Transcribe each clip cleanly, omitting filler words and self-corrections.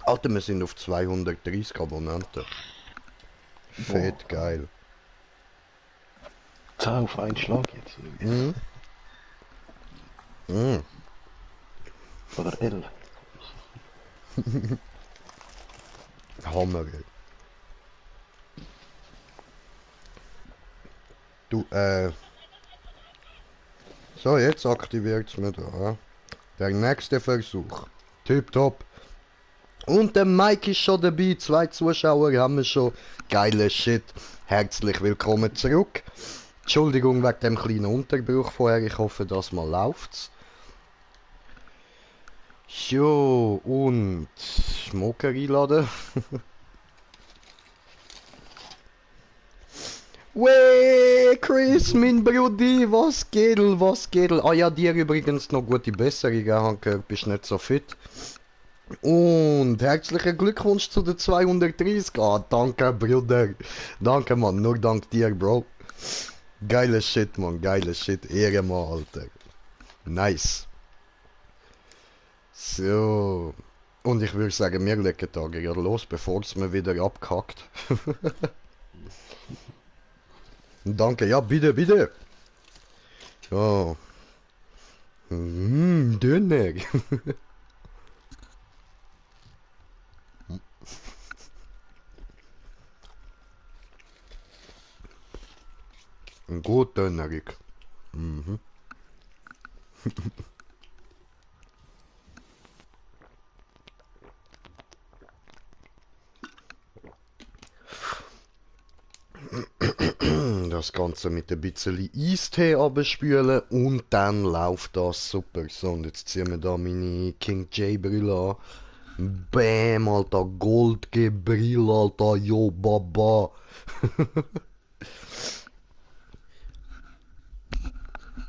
Alter, wir sind auf 230 Abonnenten. Fett geil. 10 auf einen Schlag jetzt. Mhm. Mhm. Oder L. Hammer, ey. Du, so, jetzt aktiviert's mir da. Der nächste Versuch. Tipptopp. Und der Mike ist schon dabei. 2 Zuschauer haben wir schon. Geiler Shit. Herzlich willkommen zurück. Entschuldigung wegen dem kleinen Unterbruch vorher. Ich hoffe, das mal läuft's. Jo, und Schmucker einladen. Weh, Chris, mein Brudi, was geht? Was geht? Ah ja, dir übrigens noch gute Besserung, ich habe gehört, bist nicht so fit. Und herzlichen Glückwunsch zu der 230. Ah, danke, Bruder. Danke, Mann, nur dank dir, Bro. Geiler Shit, Mann, geiler Shit. Ehre mal, Alter. Nice. So. Und ich würde sagen, wir legen da gerade los, bevor es mir wieder abkackt. Danke, ja, bitte, bitte. Ja. Döner. Ein gut Dönerig. Mhm. Das Ganze mit ein bisschen Eistee abspülen und dann läuft das super. So, und jetzt ziehen wir da meine King J Brille an. Bam, Alter, Goldgebrille, Alter, yo, Baba.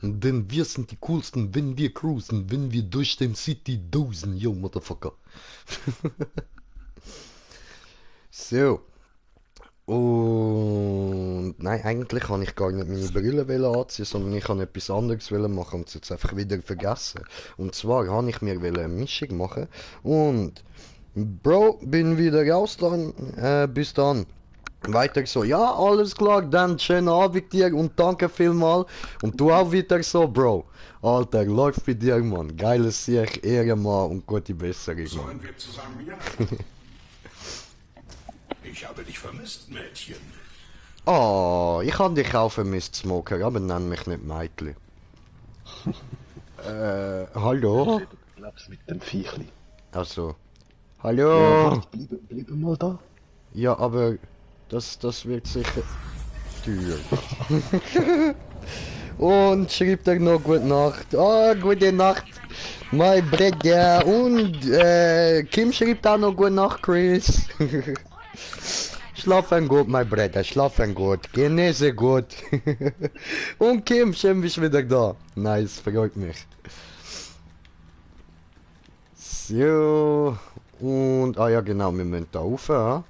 Denn wir sind die coolsten, wenn wir cruisen, wenn wir durch den City dosen, yo, Motherfucker. So. Und nein, eigentlich kann ich gar nicht meine Brille anziehen, sondern ich kann etwas anderes machen und es jetzt einfach wieder vergessen. Und zwar habe ich mir eine Mischung machen und Bro, bin wieder raus dann, bis dann. Weiter so, ja, alles klar, dann schönen Abend dir und danke vielmal. Und du auch wieder so, Bro. Alter, läuft bei dir, Mann. Geiles Sieg, Ehre, Mann und gute Besserung, Mann. Sollen wir zusammen jagen? Ich habe dich vermisst, Mädchen. Oh, ich habe dich auch vermisst, Smoker, aber nenn mich nicht Mädchen. Hallo? Du lebst mit dem Viechli. Also, Ja, hallo? warte, bleib mal da. Ja, aber das wird sicher teuer. Und schreibt er noch gute Nacht. Oh, gute Nacht, mein Bruder. Und Kim schreibt auch noch gute Nacht, Chris. Schlafen gut, mein Bruder, schlafen gut. Genese gut. Und Kim, schön bist du wieder da. Nice, freut mich. So. Und, ah ja genau, wir müssen da rauf, ja.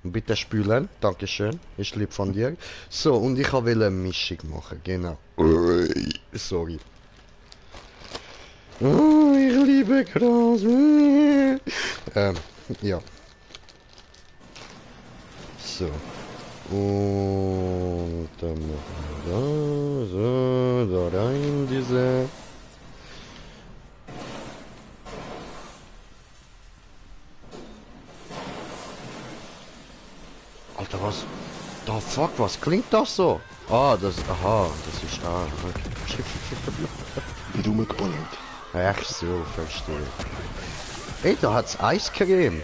Und bitte spülen, Dankeschön, ist lieb von dir. So, und ich will eine Mischung machen, genau. Sorry. Oh, ich liebe Gras. Ja. So. Und dann machen wir da, so, da rein diese. Alter, was? Da fuck, was klingt das so? Ah, das, aha, das ist, okay. Wird rumgeballert. Ach so, verstehe. Ey, da hat's Eiscreme.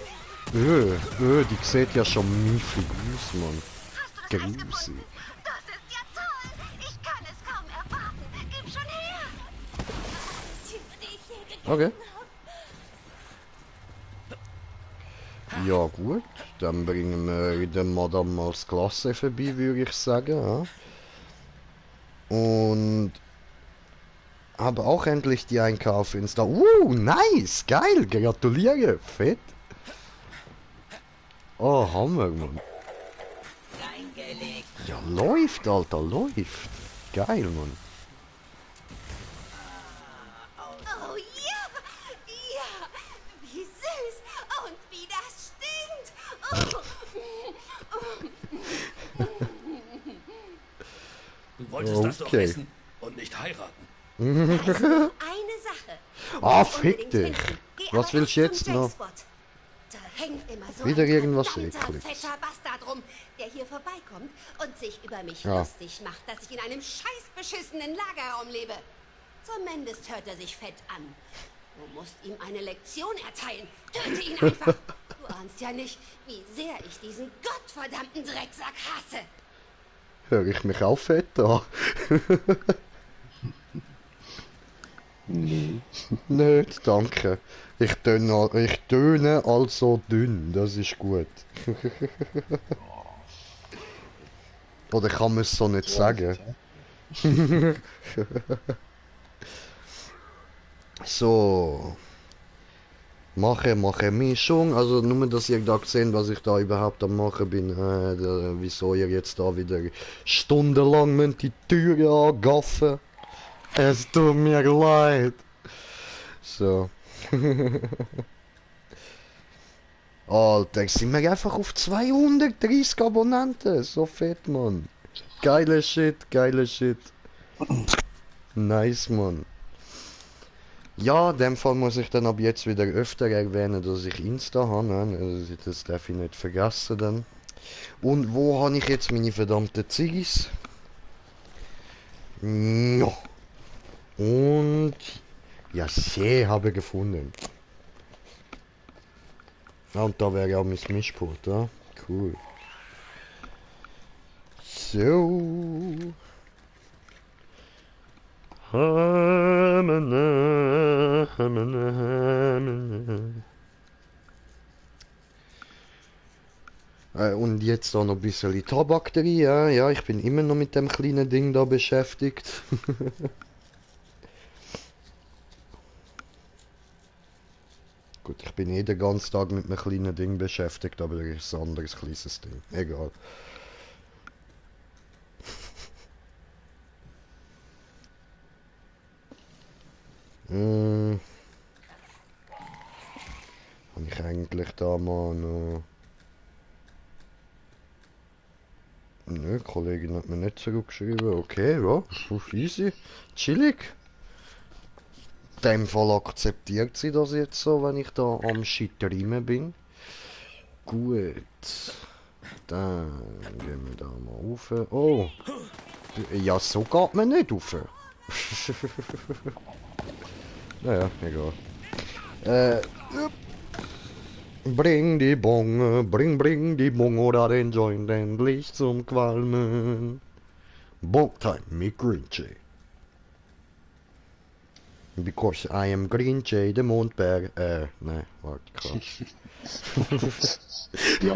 Die sieht ja schon miefig aus, Mann. Grusig. Das ist ja toll! Ich kann es kaum erwarten! Gib schon her! Die ich je gegessen Okay. habe. Ja gut, dann bringen wir den Madame als Klasse vorbei, würde ich sagen. Ja. Und habe auch endlich die Einkauf installiert. Nice, geil, gratuliere, fett. Oh, Hammer, Mann. Reingelegt. Ja, läuft, Alter, läuft. Geil, Mann. Oh ja! Ja! Wie süß! Oh Okay. wissen und nicht heiraten. Eine Sache. Ah, fick dich. Geh Was aber willst du erst jetzt zum noch? J-Spot. Da hängt immer so Wieder ein irgendwas verdammter, Ekliges. fetter Bastard rum, der hier vorbeikommt und sich über mich Ja. lustig macht, dass ich in einem scheiß beschissenen Lagerraum lebe. Zumindest hört er sich fett an. Du musst ihm eine Lektion erteilen. Töte ihn einfach. Du ahnst ja nicht, wie sehr ich diesen gottverdammten Drecksack hasse. Hör ich mich auch fett an? Nee. Nicht, danke. Ich töne also dünn, das ist gut. Oder kann man es so nicht sagen? So. Mache Mischung. Also nur, dass ihr da seht, was ich da überhaupt am machen bin. Wieso ihr jetzt da wieder stundenlang müsst die Türe angaffen. Es tut mir leid. So. Alter, sind wir einfach auf 230 Abonnenten. So fett, Mann. Geile Shit, geile Shit. Nice, Mann. Ja, in dem Fall muss ich dann ab jetzt wieder öfter erwähnen, dass ich Insta habe. Ne? Also, das darf ich nicht vergessen dann. Und wo habe ich jetzt meine verdammten Ziggis? Ja. Und ja, sie habe ich gefunden. Ah, und da wäre ja mein Mischpult, ja? Cool. So. Und jetzt da noch ein bisschen Tabak drin, ja? Ja, ich bin immer noch mit dem kleinen Ding da beschäftigt. Gut, ich bin eh den ganzen Tag mit einem kleinen Ding beschäftigt, aber das ist ein anderes kleines Ding. Egal. Habe ich eigentlich da mal noch... Nö, die Kollegin hat mir nicht zurückgeschrieben. Okay, ja, easy. Chillig. In dem Fall akzeptiert sie das jetzt so, wenn ich da am Schitterimen bin. Gut. Dann gehen wir da mal rauf. Oh. Ja, so geht man nicht rauf. Naja, egal. Bring die Bonge, bring die Bonge oder den Joint endlich zum Qualmen. Bongtime mit Green Jay. Because I am Green Jay, der Mondbär. Nein, warte, Quatsch. Ja,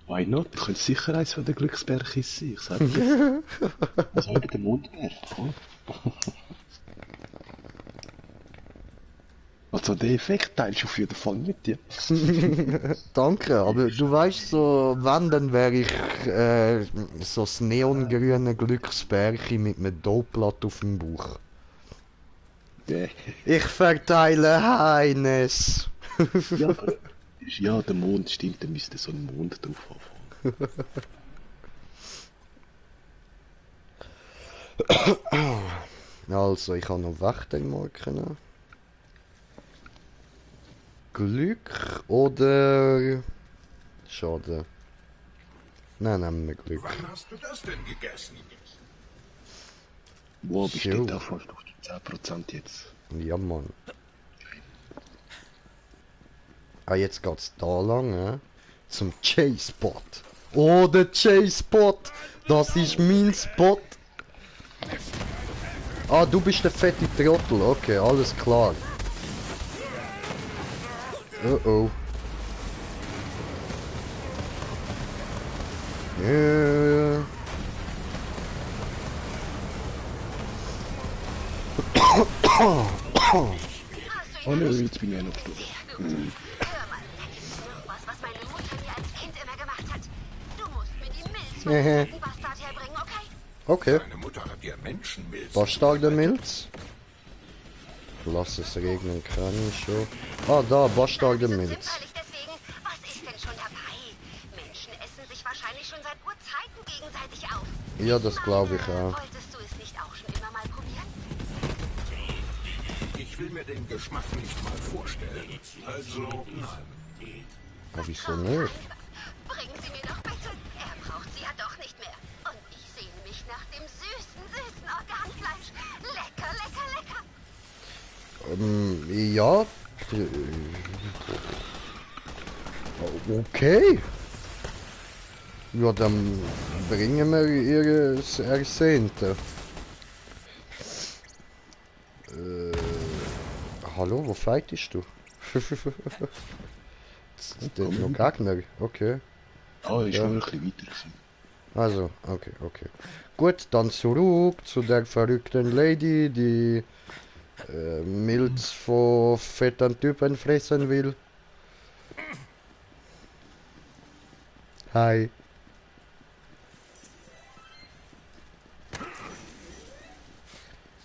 why not? Könnte sicher eins von den Glücksbärchis sein. Ich sag dir. Was soll der Mondbär? Voll. Also den Effekt teilst du auf jeden Fall mit dir. Danke, aber du weißt so, wenn, dann wäre ich so das neongrüne Glücksbärchen mit einem Doppblatt auf dem Bauch. Ja, Ich verteile Heines. ja, ja, der Mond stimmt, da müsste so ein Mond drauf anfangen. Also, ich habe noch Wächtermarken. Glück oder... Schade. Nein, nehmen wir Glück. Wann hast du das denn gegessen? Wow, bist Jo. du da fast auf die 10% jetzt? Ja, Mann. Ah, jetzt geht's da lang, zum J-Spot. Oh, der J-Spot! Das ist mein Spot! Ah, du bist der fette Trottel, okay, alles klar. Oh oh. Ja. Oh ne, jetzt bin ich ja noch Schluss. Hör mal, das ist irgendwas, was meine Mutter mir als Kind immer gemacht hat. Du musst mir die Milz von dem fetten Bastard herbringen, okay? Okay, Deine Mutter hat dir Menschenmilz. Bastard der Milz. Lass es regnen, kann ich schon. Ah, da, Bastard der So Milz. zimperlich deswegen, was ist denn schon dabei? Menschen essen sich wahrscheinlich schon seit Urzeiten gegenseitig auf. Ja, das glaube ich auch. Wolltest du es nicht Ich will mir den Geschmack nicht mal vorstellen. Also, nein. Aber wieso nicht? Bringen Sie mir doch bitte. Er braucht sie ja doch nicht mehr. Und ich sehne mich nach dem süßen Organfleisch. Lecker, lecker, lecker. Ja. Okay. Ja, dann bringen wir ihr Ersehnte. Hallo, wo fightest du? Das ist noch Gegner, okay. Ah, ist schon ein bisschen weiter gewesen. Also, okay. Gut, dann zurück zu der verrückten Lady, die Milz von fetten Typen fressen will. Hi.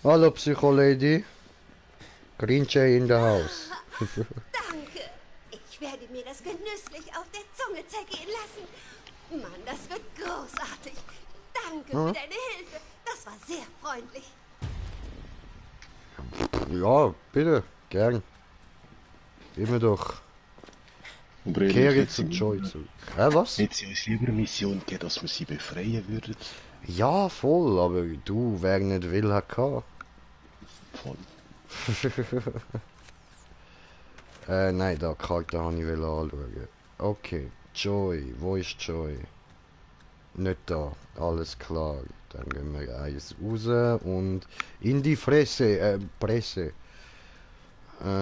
Hallo Psycho-Lady. Grinche in the house. Danke. Ich werde mir das genüsslich auf der Zunge zergehen lassen. Mann, das wird großartig. Danke für deine Hilfe. Das war sehr freundlich. Ja, bitte, gern. Immer doch. Aber ehrlich, Kehre hätte zu sie- Joy zurück. Was? Hätte sie uns lieber eine Mission gegeben, dass wir sie befreien würden? Ja, voll, aber du, wer nicht will, hat gehabt. Voll. Nein, da Karte habe ich anschauen. Okay, Joy, wo ist Joy? Nicht da, alles klar. Dann gehen wir eins raus und in die Fresse, Presse. Und...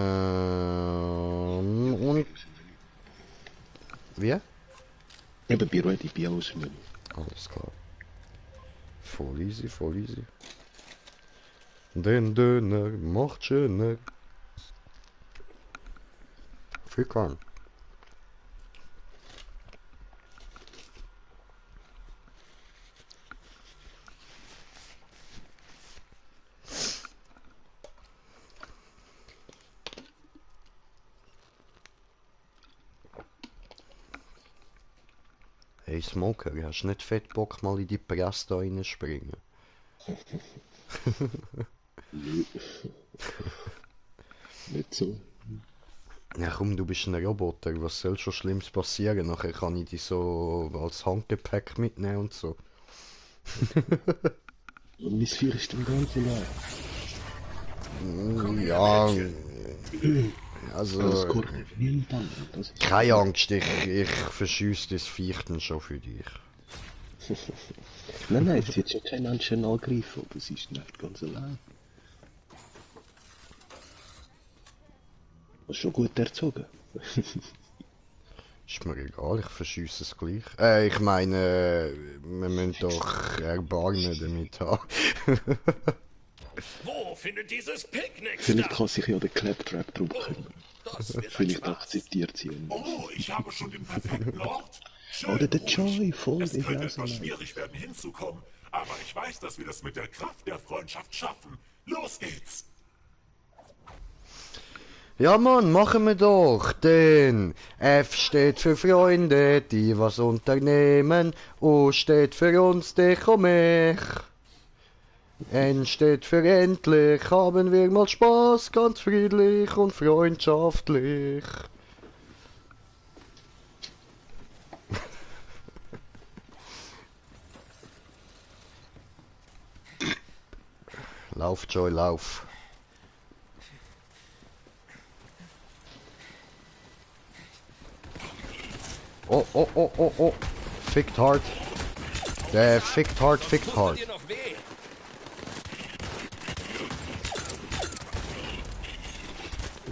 Wie? Eben, bei Ready, bei aus dem Menü. Alles klar. Voll easy, voll easy. Den Döner macht schöner. Viel kann. Hey Smoker, hast du nicht fett Bock mal in die Presse da reinspringen? Nicht so. Ja komm, du bist ein Roboter, was soll schon Schlimmes passieren? Nachher kann ich dich so als Handgepäck mitnehmen und so. Und mein Feuer ist dem Ganzen leer. Ja, Das also kocht nicht niemand anderen. Das ist keine Angst, ich verschüsse das Viechten schon für dich. Nein, es wird schon kein Menschen angreifen, aber sie ist nicht ganz allein. Das ist schon gut erzogen. Ist mir egal, ich verschüsse es gleich. Ich meine, wir müssen doch Erbarmen damit haben. Wo findet dieses Picknick Vielleicht statt? kann sich ja der Claptrap drum kümmern. Das wird ein Vielleicht Spaß. akzeptiert sie ihn. Oh, ich habe schon den perfekten Ort. Schön Oder der ruhig. Joy, voll Es könnte ideal etwas sein. schwierig werden, hinzukommen. Aber ich weiß, dass wir das mit der Kraft der Freundschaft schaffen. Los geht's. Ja Mann, machen wir doch, denn F steht für Freunde, die was unternehmen, O steht für uns, dich und mich. N steht für endlich, haben wir mal Spaß, ganz friedlich und freundschaftlich. Lauf, Joy, lauf. Oh, oh, oh, oh, oh. Fickt hart. Der fickt hart, fickt hart. Dir noch weh?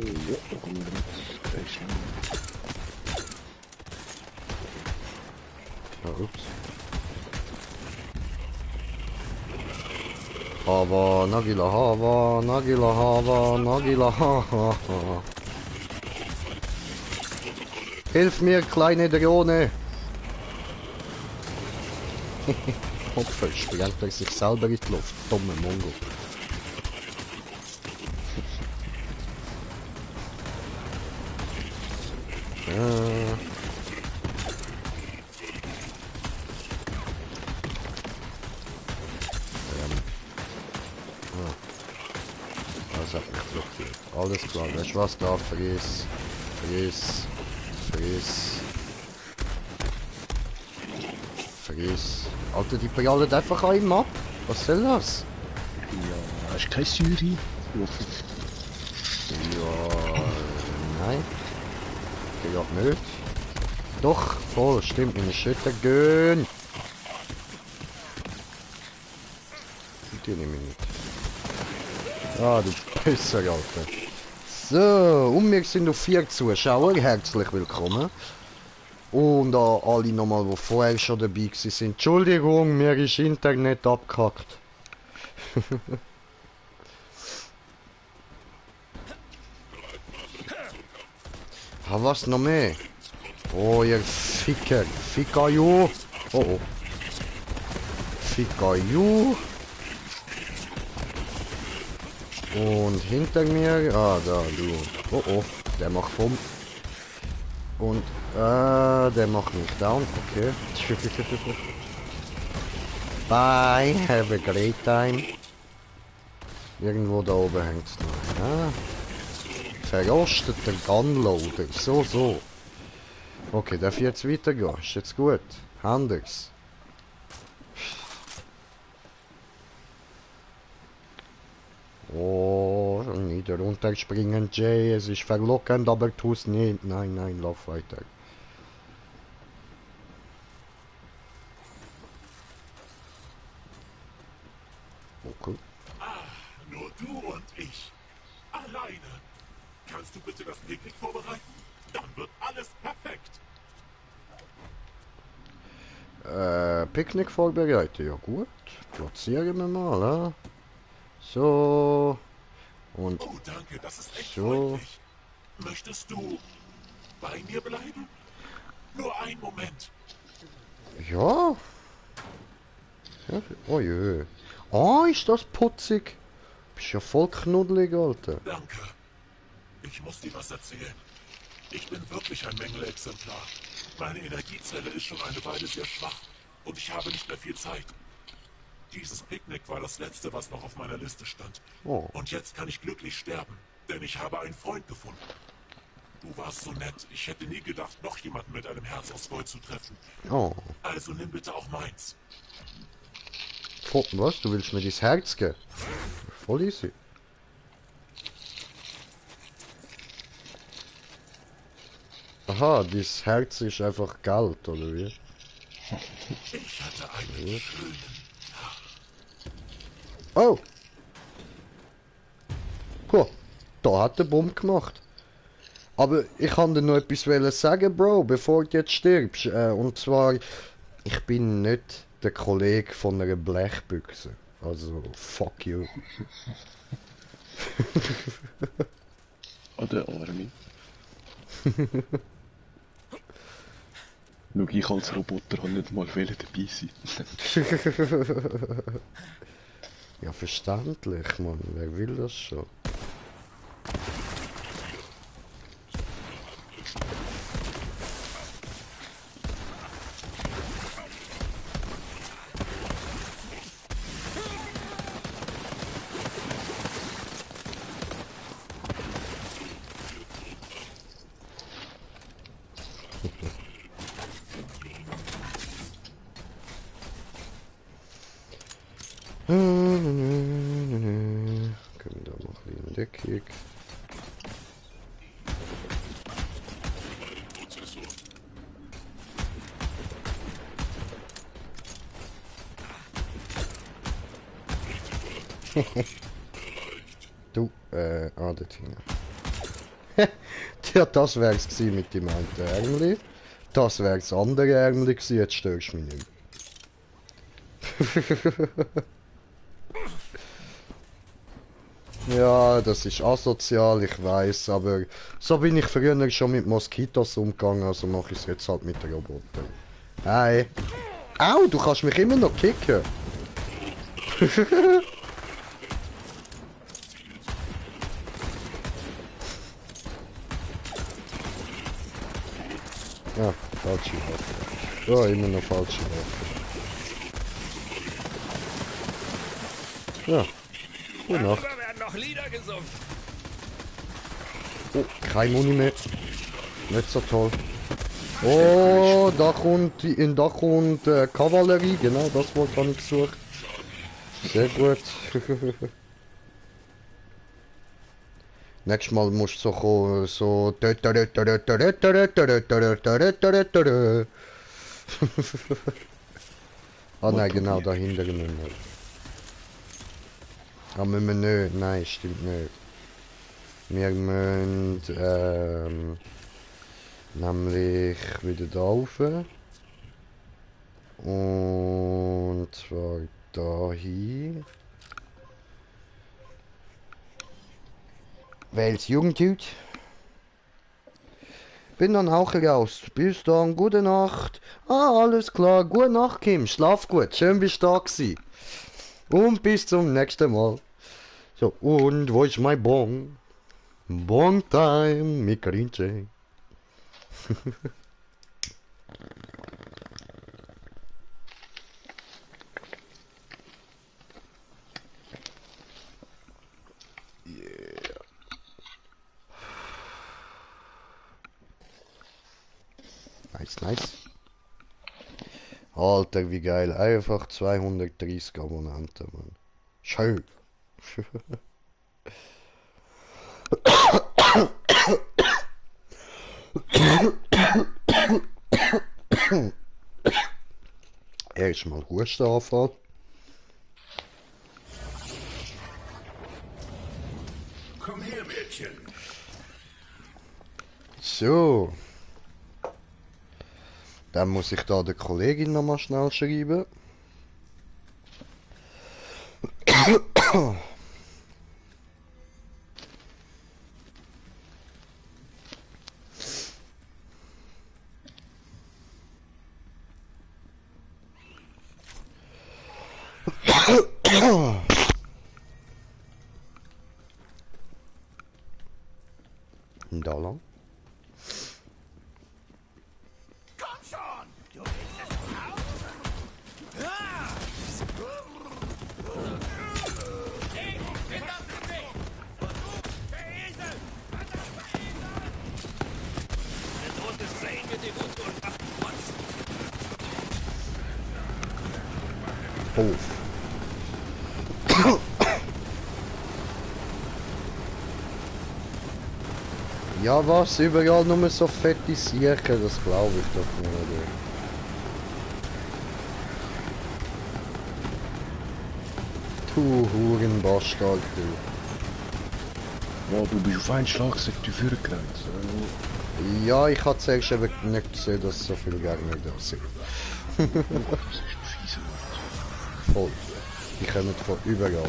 Ja, da kommen wir gleich schnell. Ja, ups. Hava, Nagila, Hava, Nagila, Hava, Nagila, Hava. Hilf mir, kleine Drohne! Opfer, sprengt er sich selber in die Luft, dumme Mongo. Das hat mich blockiert. Alles klar, weißt du was da? Friss. Friss. Friss. Friss. Alter, die prallen einfach an ihm ab. Was soll das? Ja, hast du keine Säure? Ja, nein. Geht nicht. Doch, voll, stimmt, meine Schütter gehen. Die nehme ich nicht. Ah, du Pisser, Alter. So, und wir sind auf 4 Zuschauer. Herzlich willkommen. Und an alle nochmal, die vorher schon dabei waren. Entschuldigung, mir ist Internet abgehackt. Was noch mehr? Oh, ihr Ficker. Fickerju. Oh, oh. Fickerju. Und hinter mir... Ah, da, du. Oh, oh. Der macht Bumm. Und, der macht mich down. Okay. Bye. Have a great time. Irgendwo da oben hängt es noch. Ja. Verrosteter Gunloader. So, so. Okay, darf ich jetzt weitergehen? Ist jetzt gut. Anders. Oh, nicht runterspringen, Jay. Es ist verlockend, aber tu's nicht. Nein, nein, lauf weiter. Okay. Nur du und ich. Alleine. Kannst du bitte das Picknick vorbereiten? Dann wird alles perfekt. Picknick vorbereiten, ja gut. Platzieren wir mal, So. Und Oh, danke, das ist echt so. freundlich. Möchtest du bei mir bleiben? Nur einen Moment. Ja. Ja. Oh je. Ah, ist das putzig. Bist ja voll knuddelig, Alter. Danke. Ich muss dir was erzählen. Ich bin wirklich ein Mängelexemplar. Meine Energiezelle ist schon eine Weile sehr schwach und ich habe nicht mehr viel Zeit. Dieses Picknick war das letzte, was noch auf meiner Liste stand. Oh. Und jetzt kann ich glücklich sterben, denn ich habe einen Freund gefunden. Du warst so nett. Ich hätte nie gedacht, noch jemanden mit einem Herz aus Gold zu treffen. Oh. Also nimm bitte auch meins. Was? Du willst mir dein Herz geben? Voll easy. Aha, dein Herz ist einfach Geld, oder wie? Ich hatte einen schönen Oh! Guck, da hat der Bumm gemacht. Aber ich kann dir noch etwas sagen, Bro, bevor du jetzt stirbst. Und zwar, ich bin nicht der Kollege von einer Blechbüchse. Also, fuck you. Oh, der Arme. Schau, ich als Roboter habe nicht mal dabei sein. Ja, verständlich, Mann. Wer will das schon? Können wir da noch ein bisschen Deckig. Du, dort hinten. Ja, das wär's gewesen mit dem einen Ärmli. Das wär's andere Ärmli gewesen, jetzt störst du mich nicht mehr. Ja, das ist asozial, ich weiß, aber so bin ich früher schon mit Moskitos umgegangen, also mache ich es jetzt halt mit Robotern. Hi. Au, du kannst mich immer noch kicken. Ja, falsche Waffe. Ja, immer noch falsche Waffe. Ja. Gute Nacht. Darüber werden noch Lieder gesungen. Oh, kein Muni mehr. Nicht so toll. Oh, da kommt Kavallerie, genau, das wollte ich gesucht. Sehr gut. Nächstes Mal musst du so kommen, so. Ah nein, genau, dahinter müssen wir. Ah, müssen wir nicht. Nein, stimmt nicht. Wir müssen nämlich wieder da rauf. Und zwar da hin. Wähl's Jugendhut. Bin dann auch raus. Bis dann, gute Nacht. Ah, alles klar. Gute Nacht, Kim. Schlaf gut. Schön bist du da gewesen. Und bis zum nächsten Mal. So, und wo ist mein Bon? Bon time, mit Grinche. Nice, nice. Alter, wie geil. Einfach 230 Abonnenten, Mann. Schön. Erstmal Hustenanfall. Komm her, Mädchen. So. Dann muss ich da der Kollegin noch mal schnell schreiben. Da lang. Komm schon! Du willst es auch? Ich bin auf dem Weg! Und du, der Esel! Verdammter Esel! Der Tod ist Zane mit dem Hut und abgeputzt. Hof. Ja was, überall nur so fette Siechen, das glaube ich doch nicht. Du Hurenbastard, du. Ja, du bist auf einen Schlag die Führergrenze. Ja, ich hatte zuerst eben nicht gesehen, dass so viele Gegner da sind. Voll. Die kommen von überall.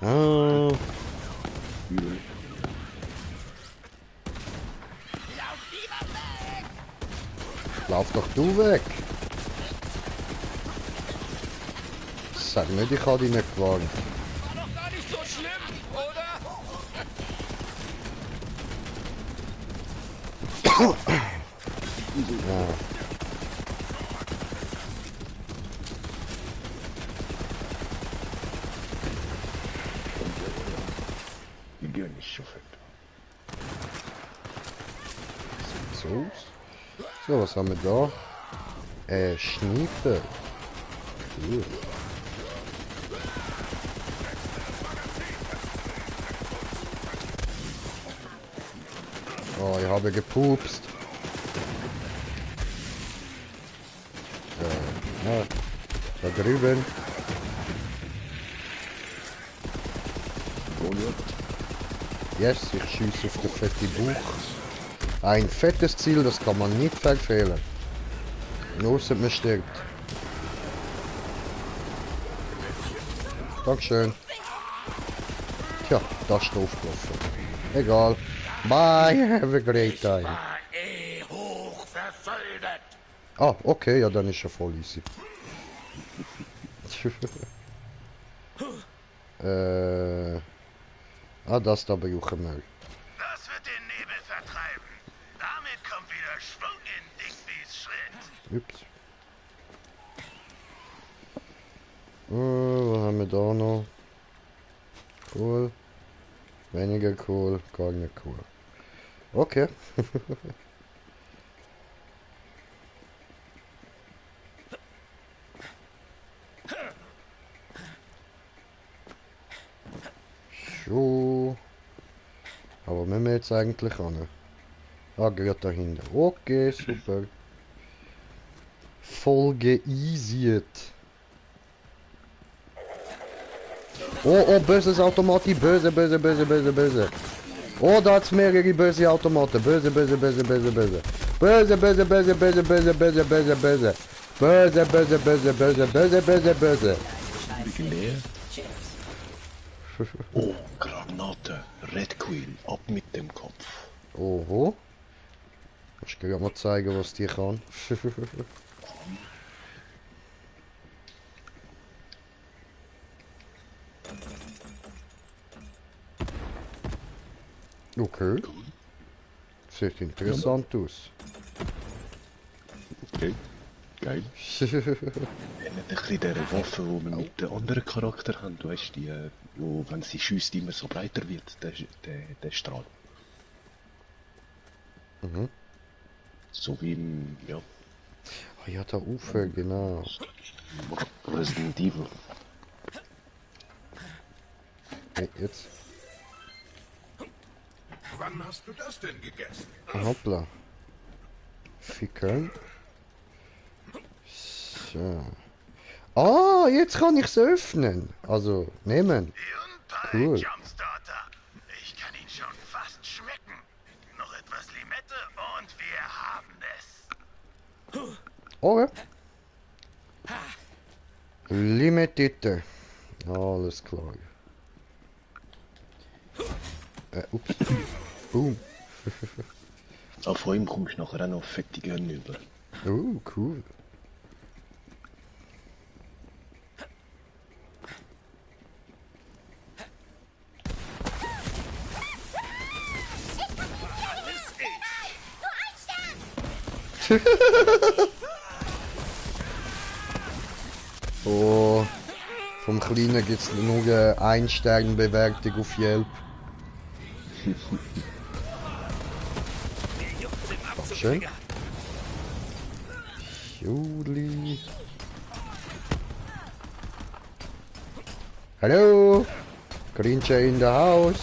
Ah. Lauf doch du weg! Sag nicht, ich habe dich nicht gewarnt. War doch gar nicht so schlimm, oder? Ja. Die gehen nicht so fett. So aus. So, was haben wir da? Schnieper. Cool. Oh, ich habe gepupst. Ja, da drüben. Yes, ich schieße auf den fetten Buch. Ein fettes Ziel, das kann man nicht verfehlen. Nur dass man stirbt. Dankeschön. Tja, das ist draufgelaufen. Egal. Bye, have a great time. War hoch versoldet. Ah, okay, ja, dann ist ja voll easy. Das da brauchen wir. Das wird den Nebel vertreiben. Damit kommt wieder Schwung in Digbys Schritt. Ups. Wo haben wir da noch. Cool. Weniger cool, gar nicht cool. Okay. So. Aber müssen wir jetzt eigentlich an? Ah, gerade dahinter. Okay, super. Voll geeasiert. Oh, oh, böses Automatik. Böse, böse, böse, böse, böse. Oh, da hat's mehrere böse Automaten. Böse, böse, böse, böse, böse. Böse, böse, böse, böse, böse, böse, böse, böse. Böse, böse, böse, böse, böse, böse, böse. Wie leer? Oh, Granate. Red Quill. Ab mit dem Kopf. Oho. Ich kann mal zeigen, was die kann. Okay. Sieht interessant aus. Okay. Geil. Er hat ein bisschen diese Waffe, die wir mit den anderen Charakter haben. Du weißt, die, wo, wenn sie schießt, immer so breiter wird, der Strahl. Mhm. So wie im, ja, Ah ja, da Ufer, genau. Resident Evil. Hey, jetzt. Wann hast du das denn gegessen? Hoppla. Fickern. So. Ah, jetzt kann ich es öffnen. Also, nehmen. Cool. Jumpstarter. Ich kann ihn schon fast schmecken. Noch etwas Limette und wir haben es. Okay. Limitite. Alles klar. Ups. Boom. Aber von ihm kommst du nachher auch noch fette Gönne über. Cool. Oh, vom Kleinen gibt es nur eine 1-Stern-Bewertung auf Yelp. Schön. Juli. Hallo. Grincha in the house.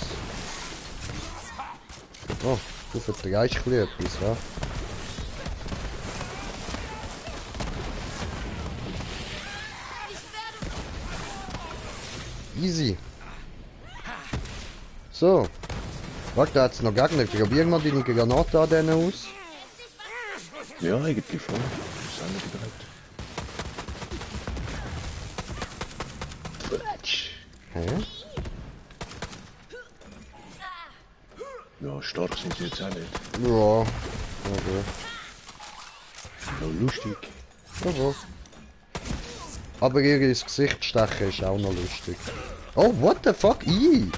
Oh, du vertreibst ein bisschen etwas, wa? Easy. So. Warte, da hat's noch Gegner. Probieren wir deine Granate an denen aus. Ja, eigentlich voll. Das haben wir bereit. Fletch. Hä? Ja, stark sind sie jetzt auch nicht. Ja. Okay. Noch lustig. Okay. Aber ihr ins Gesicht stechen ist auch noch lustig. Oh, what the fuck? Ih!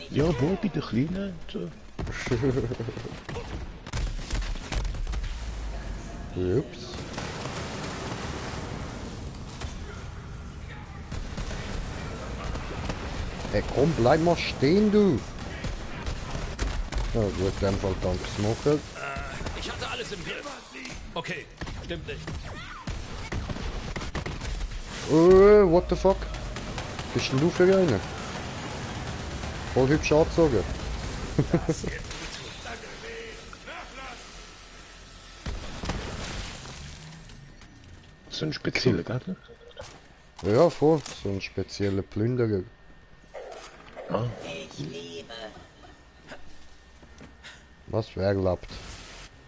Ja, wohl bei den Kleinen. So. Ups. Hey, komm, bleib mal stehen, du! Ja gut, in dem Fall dank Smoker. Ich hatte alles im Griff. Okay, stimmt nicht. What the fuck? Bist denn du für einen? Voll hübsch angezogen. So ein spezieller Gegner. Ja, voll. So ein spezieller Plünderer. Ah, Was, wer lebt?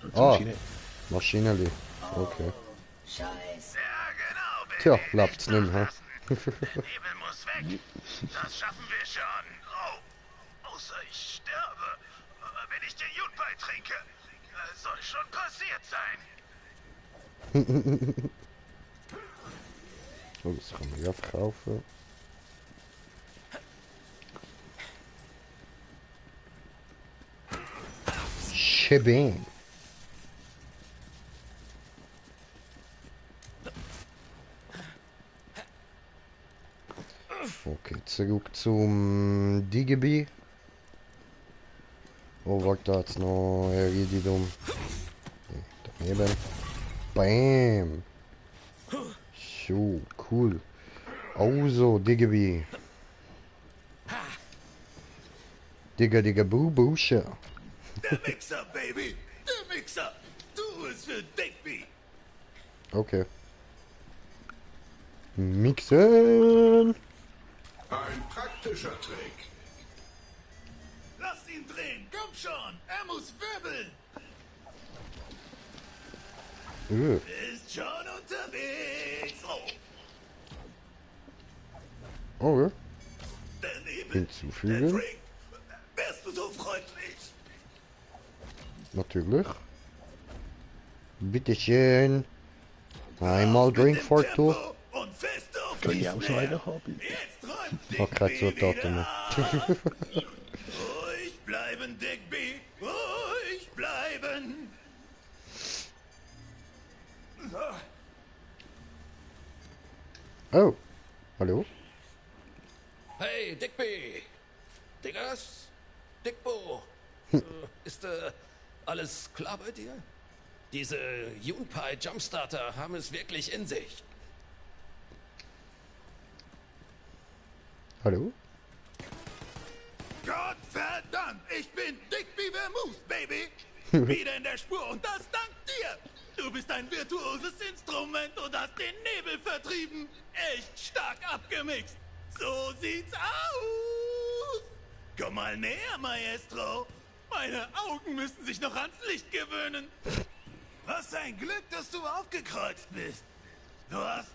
zum Ah, Schiene. Maschinenli. Okay. Ja, genau. Bill. Tja, lebt's nicht mehr. Nebel muss weg. Das schaffen wir schon. Oh, außer ich sterbe, wenn ich den Junpai trinke. Soll schon passiert sein. Oh, das kann man ja verkaufen. Schebeen. Okay, zurück zum Digby. Oh, warte, da jetzt noch Iridium. Daneben. Bam! So, cool. Also, Digby. Digga, Busche. Der Mixer, Baby! Der Mixer! Du bist für Digby! Okay. Mixen! Ein praktischer Trick. Lass ihn drehen! Komm schon! Er muss wirbeln! Ist schon unterwegs! Oh, Okay. daneben! Hinzufügen. Der Drink! Wärst du so freundlich? Natürlich. Bitteschön. Einmal Drink Mit dem for two. Tempo und fest auf Kann die ich auch so Snare. eine haben? Jetzt räumt Noch keine Digby Zutaten wieder mehr. ab. Ruhig bleiben, Digby! Ruhig bleiben! Oh. Hallo? Hey, Digby! Diggers? Dickbo! Ist alles klar bei dir? Diese Junpei Jumpstarter haben es wirklich in sich. Hallo? Gottverdammt, ich bin Digby Vermouth, Baby! Wieder in der Spur und das dank dir! Du bist ein virtuoses Instrument und hast den Nebel vertrieben! Echt stark abgemixt! So sieht's aus! Komm mal näher, Maestro! Meine Augen müssen sich noch ans Licht gewöhnen! Was ein Glück, dass du aufgekreuzt bist! Du hast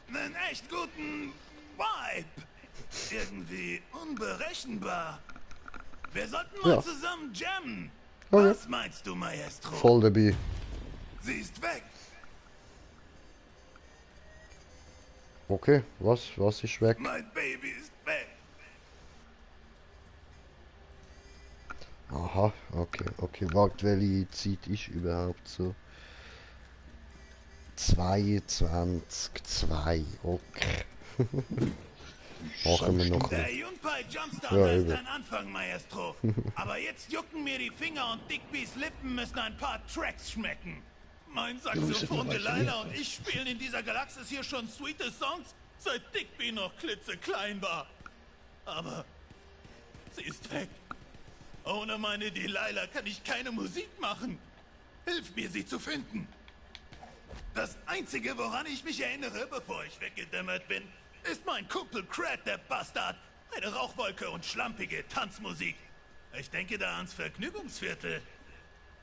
einen echt guten Vibe! Irgendwie unberechenbar. Wir sollten mal Ja. zusammen jammen. Okay. Was meinst du, Maestro? Voll dabei. Sie ist weg. Okay, was ist weg? Mein Baby ist weg. Aha, okay. Warte, welche Zeit ist überhaupt so? 22,2. Okay. Machen wir noch Der nicht. Junpei Jumpstarter Ja, ist eben. ein Anfang, Maestro. Aber jetzt jucken mir die Finger und Digbys Lippen müssen ein paar Tracks schmecken. Mein Saxophon Delilah und ich spielen in dieser Galaxis hier schon sweete Songs, seit Digby noch klitzeklein war. Aber sie ist weg. Ohne meine Delilah kann ich keine Musik machen. Hilf mir, sie zu finden. Das Einzige, woran ich mich erinnere, bevor ich weggedämmert bin, ist mein Kumpel Crat, der Bastard. Eine Rauchwolke und schlampige Tanzmusik. Ich denke da ans Vergnügungsviertel.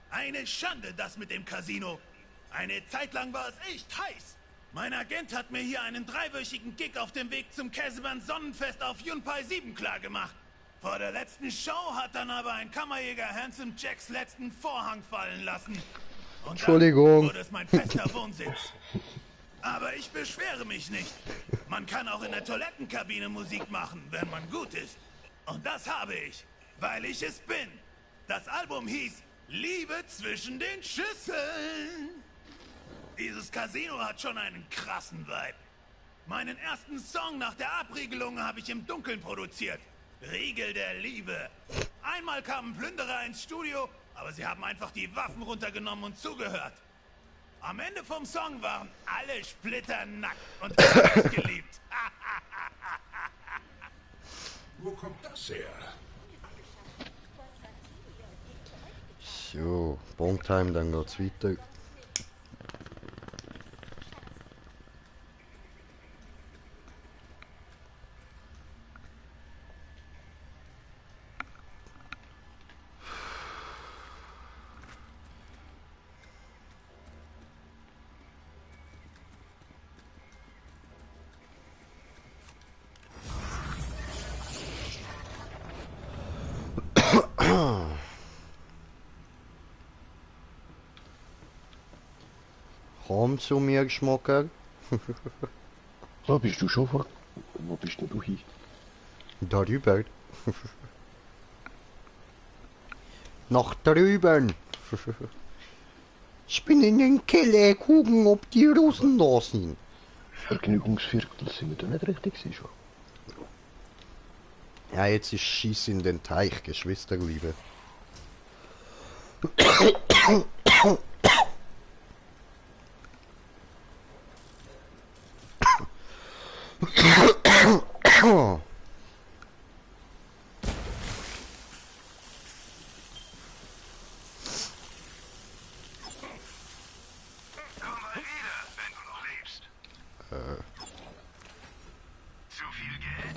Eine Schande, das mit dem Casino. Eine Zeit lang war es echt heiß. Mein Agent hat mir hier einen 3-wöchigen Gig auf dem Weg zum Käsemann Sonnenfest auf Junpei 7 klargemacht. Vor der letzten Show hat dann aber ein Kammerjäger Handsome Jacks letzten Vorhang fallen lassen. Und Entschuldigung. dann wurde es mein fester Wohnsitz. Aber ich beschwere mich nicht. Man kann auch in der Toilettenkabine Musik machen, wenn man gut ist. Und das habe ich, weil ich es bin. Das Album hieß Liebe zwischen den Schüsseln. Dieses Casino hat schon einen krassen Vibe. Meinen ersten Song nach der Abriegelung habe ich im Dunkeln produziert. Riegel der Liebe. Einmal kamen Plünderer ins Studio, aber sie haben einfach die Waffen runtergenommen und zugehört. Am Ende vom Song waren alle splitternackt und haben mich geliebt. Wo kommt das her? So, Bongtime, dann geht's weiter. Komm zu mir, Geschmacker. So, bist du schon vor? Wo bist denn du hin? Darüber. Nach drüben. Ich bin in den Keller gucken, ob die Russen da sind. Vergnügungsviertel sind wir da nicht richtig gewesen schon. Ja, jetzt ist Schieß in den Teich, Geschwisterliebe.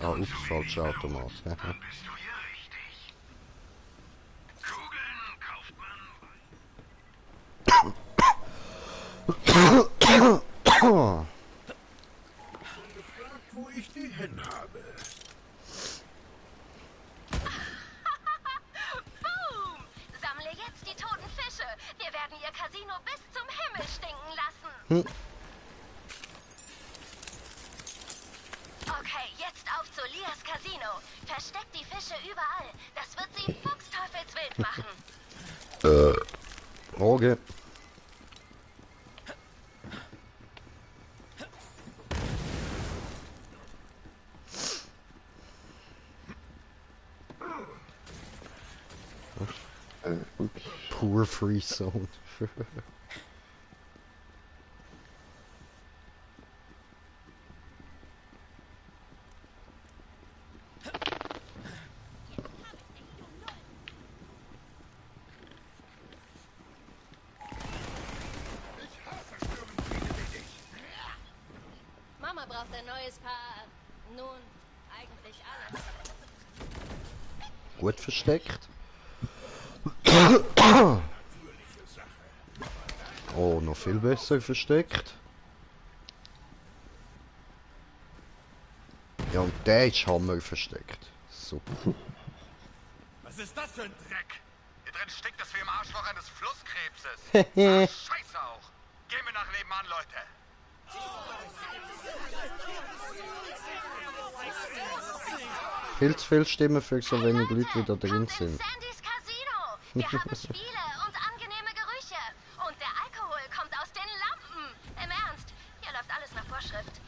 Ah, ups, falscher Automat. Bist du hier richtig? Kugeln kauft man. Wo ich die hin habe. Boom! Sammle jetzt die toten Fische. Wir werden ihr Casino bis zum Himmel stinken lassen. Okay, jetzt auf zu Lias Casino. Versteckt die Fische überall. Das wird sie fuchsteufelswild machen. Okay. Ups. Poor free zone. Mama braucht ein neues Paar. Nun, eigentlich alles. Gut versteckt. Oh, noch viel besser versteckt. Ja, und der ist Hammer versteckt. Super. Was ist das für ein Dreck? Hier drin stinkt es wie im Arschloch eines Flusskrebses. Scheiße auch. Gehen wir nach nebenan, Leute. Viel zu viele Stimmen für so wenig Leute, die da drin Kommt in sind. Sandys Casino. Wir haben Spiele und angenehme Gerüche. Und der Alkohol kommt aus den Lampen. Im Ernst, hier läuft alles nach Vorschrift.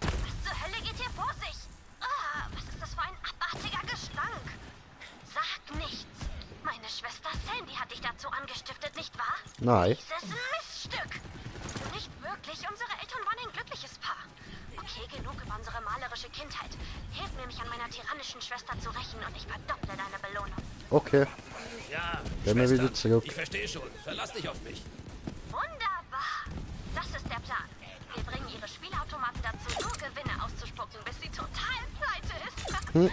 Was zur Hölle geht hier vor sich? Ah, was ist das für ein abartiger Gestank? Sag nichts. Meine Schwester Sandy hat dich dazu angestiftet, nicht wahr? Nein. Dieses Miststück. Nicht wirklich. Unsere Eltern waren ein glückliches Paar. Okay, genug über unsere malerische Kindheit. Hilf mir, mich an meiner tyrannischen Schwester zu rächen und ich verdopple deine Belohnung. Okay, Ja, gehen wir wieder Schwestern, zurück. ich verstehe schon. Verlass dich auf mich. Wunderbar. Das ist der Plan. Wir bringen ihre Spielautomaten dazu, nur Gewinne auszuspucken, bis sie total pleite ist. Finde einen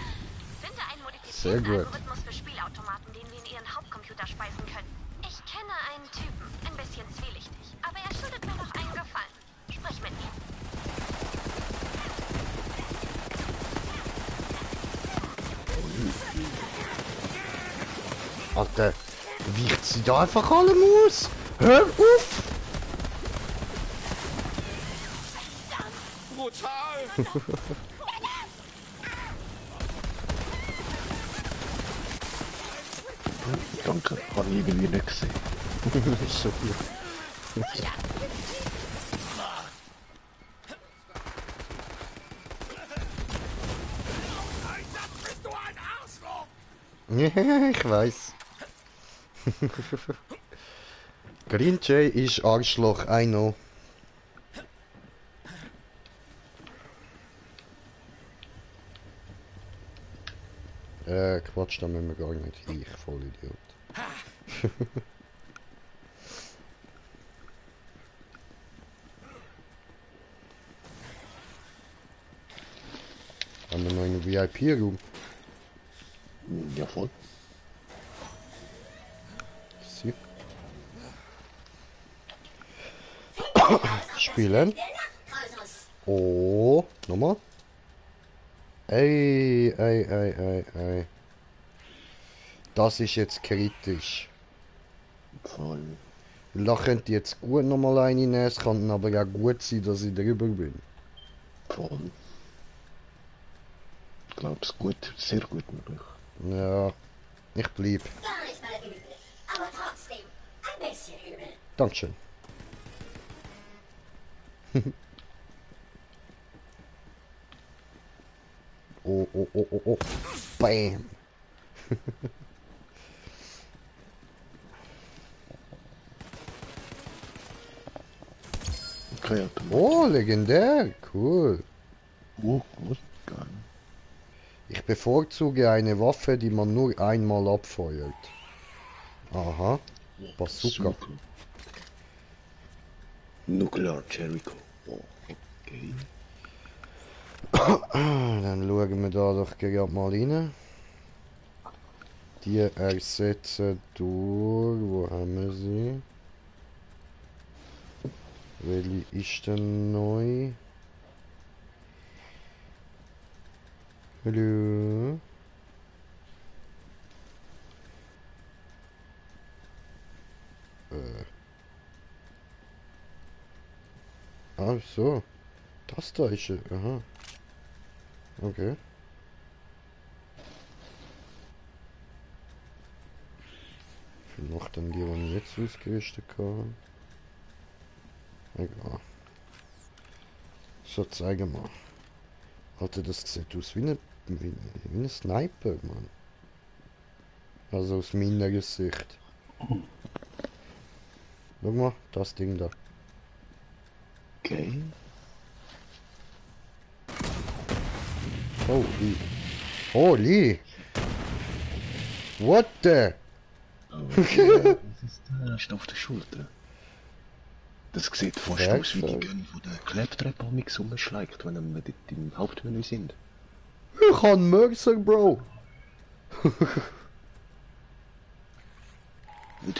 Sehr modifizierten gut. Algorithmus für Spielautomaten, den wir in ihren Hauptcomputer speisen können. Ich kenne einen Typen, ein bisschen zwielichtig, aber er schuldet mir noch einen Gefallen. Sprich mit ihm. Alter, weicht sie da einfach alle aus? Hör auf! Brutal! Danke, habe ich irgendwie nicht gesehen. So gut. Bist du ein Arschloch? Ja, ich weiß. Green Jay ist Arschloch, I know. Quatsch, da müssen wir gar nicht hin, ich Vollidiot. Haben wir noch einen VIP-Raum? Ja, voll. Sie. Spielen. Oh, nochmal. Ey. Das ist jetzt kritisch. Voll. Da könnte jetzt gut nochmal eine nehmen, es kann aber ja gut sein, dass ich drüber bin. Voll. Ich glaube, es ist gut, sehr gut möglich. Ja, ich bleib. Gar nicht mal übel, aber trotzdem ein bisschen übel. Dankeschön. oh, oh, oh, oh, oh. Bam. Okay, Automat. Oh, legendär. Cool. Oh, gut, geil. Ich bevorzuge eine Waffe, die man nur einmal abfeuert. Aha. Bazooka. Nuclear Jericho. Oh, okay. Dann schauen wir da doch gerade mal rein. Die ersetzen durch. Wo haben wir sie? Welche ist denn neu? Hallo? Ah, so. Das da ist er. Aha. Okay. Wie noch dann die, die ich jetzt ausgerüstet habe? Egal. So, zeige mal. Alter, das sieht aus wie ein Sniper, Mann. Also aus meiner Sicht. Schau mal, das Ding da. Okay. Holy. Holy! What the? Oh, ja, das ist der auf der Schulter. Das sieht fast aus wie die Gun, wo der Klebtreppe am Mix umschlägt, wenn wir dort im Hauptmenü sind. Ich kann Mörser, Bro! Und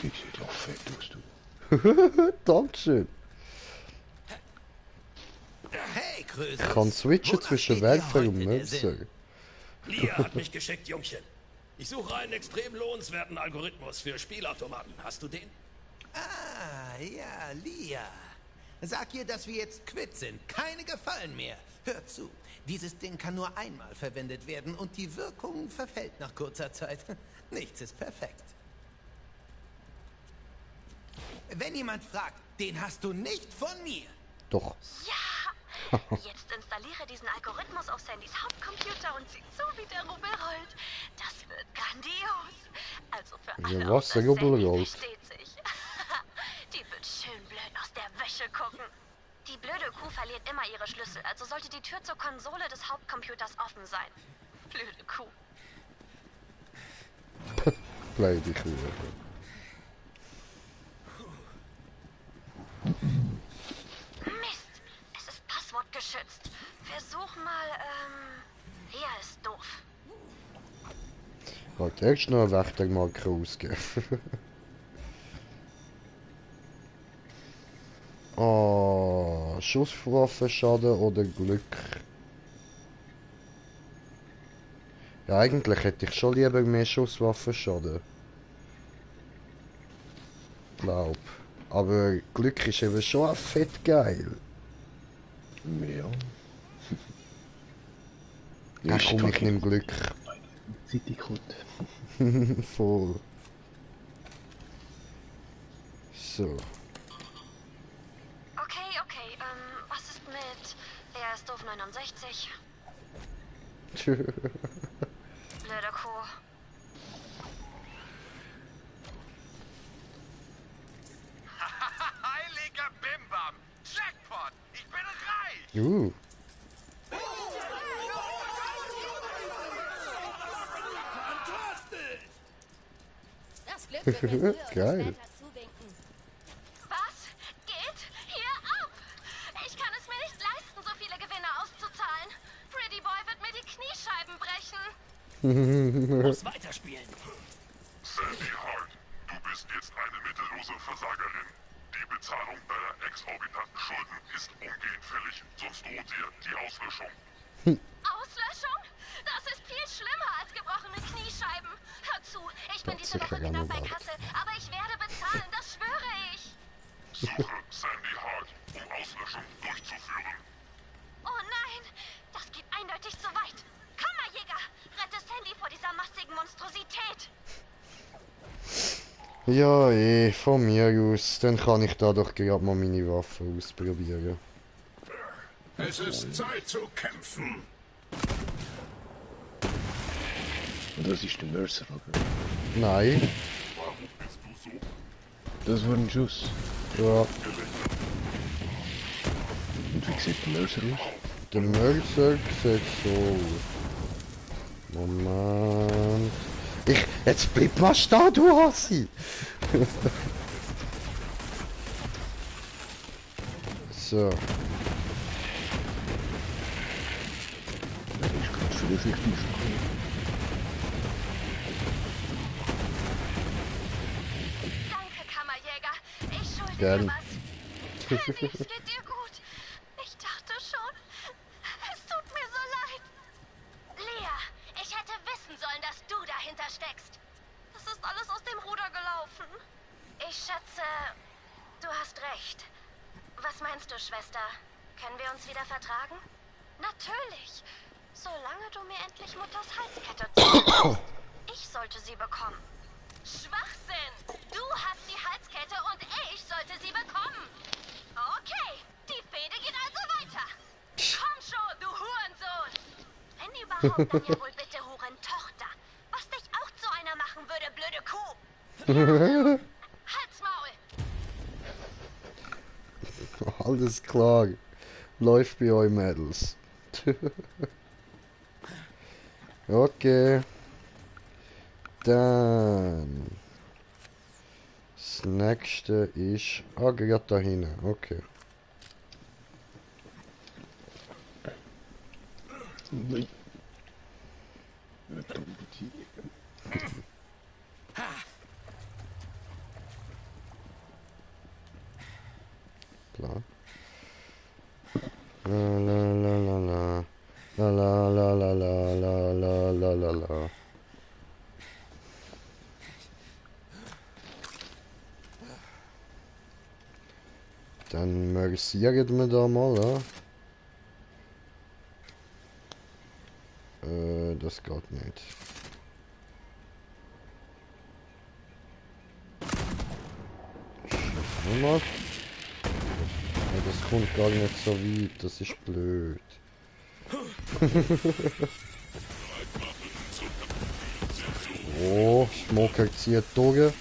wie sieht ja fett aus, du. Dankeschön! Hey, Krösus. Ich kann switchen zwischen Werfer und Mörser. Lia hat mich geschickt, Jungchen. Ich suche einen extrem lohnenswerten Algorithmus für Spielautomaten. Hast du den? Ah, ja, Lia. Sag ihr, dass wir jetzt quitt sind. Keine Gefallen mehr. Hör zu. Dieses Ding kann nur einmal verwendet werden und die Wirkung verfällt nach kurzer Zeit. Nichts ist perfekt. Wenn jemand fragt, den hast du nicht von mir. Doch. Ja! Jetzt installiere diesen Algorithmus auf Sandys Hauptcomputer und sieh zu, wie der Rubel rollt. Das wird grandios. Also für alle, Ja, was, der Rubel rollt? versteht sich. Die wird schön blöd aus der Wäsche gucken. Die blöde Kuh verliert immer ihre Schlüssel, also sollte die Tür zur Konsole des Hauptcomputers offen sein. Blöde Kuh. Blöde Kuh. Mist, es ist passwortgeschützt. Versuch mal, hier ist doof. Halt, erst noch eine Wächtermarke ausgeben. Oh, Schusswaffenschaden oder Glück? Ja, eigentlich hätte ich schon lieber mehr Schusswaffenschaden. Glaub. Aber Glück ist eben schon fett geil. Ja. Ja, komm, ich nehm Glück. Zeitig kommt. Voll. So. Okay, was ist mit... Er ist doof 69. Blöde Kuh. Heiliger Bimbam! Jackpot! Ich bin reich! Fantastisch! Das Glück wird mir früher oder Geil. später zuwinken. Was geht hier ab? Ich kann es mir nicht leisten, so viele Gewinne auszuzahlen. Pretty Boy wird mir die Kniescheiben brechen. Muss weiterspielen. Sandy Hart, du bist jetzt eine mittellose Versagerin. Die Bezahlung deiner exorbitanten Schulden ist umgehend fällig, sonst droht dir die Auslöschung. Auslöschung? Das ist viel schlimmer als gebrochene Kniescheiben. Hör zu, ich bin diese sicher Woche knapp bei Anwalt. Kasse, aber ich werde bezahlen, das schwöre ich. Suche Sandy Hart, um Auslöschung durchzuführen. Oh nein, das geht eindeutig zu weit. Kammerjäger, rette Sandy vor dieser massigen Monstrosität. Ja, von mir aus. Dann kann ich da doch gerade mal meine Waffe ausprobieren. Es ist Zeit zu kämpfen. Das ist der Mercer, oder? Nein. Das war ein Schuss. Ja. Und wie sieht der Mercer aus? Der Mercer sieht so aus. Moment. Jetzt bleib mal stehen, du Hassi! So. Das ist gerade vorsichtig. Danke, Kammerjäger. Ich schulde Gern. dir was. Andy, es geht dir gut. Ich dachte schon. Es tut mir so leid. Lea, ich hätte wissen sollen, dass du dahinter steckst. Das ist alles aus dem Ruder gelaufen. Ich schätze, du hast recht. Was meinst du, Schwester? Können wir uns wieder vertragen? Natürlich. Solange du mir endlich Mutters Halskette zeigst. Ich sollte sie bekommen. Schwachsinn! Du hast die Halskette und ich sollte sie bekommen. Okay, die Fehde geht also weiter. Komm schon, du Hurensohn! Wenn überhaupt, dann ja wohl bitte Hurentochter. Was dich auch zu einer machen würde, blöde Kuh. Halt's Maul! Alles klar. Läuft bei euch, Mädels. Okay. Dann. Das nächste ist. Ah, gerade da hinten. Okay. Nein. Nicht unbedingt. Klar. La la la la la. La la la la la la la la la la. Dann mercieren wir da mal, ja? Das geht nicht. Schießen wir mal. Ja, das kommt gar nicht so weit, das ist blöd. Oh, Smoker zieht durch.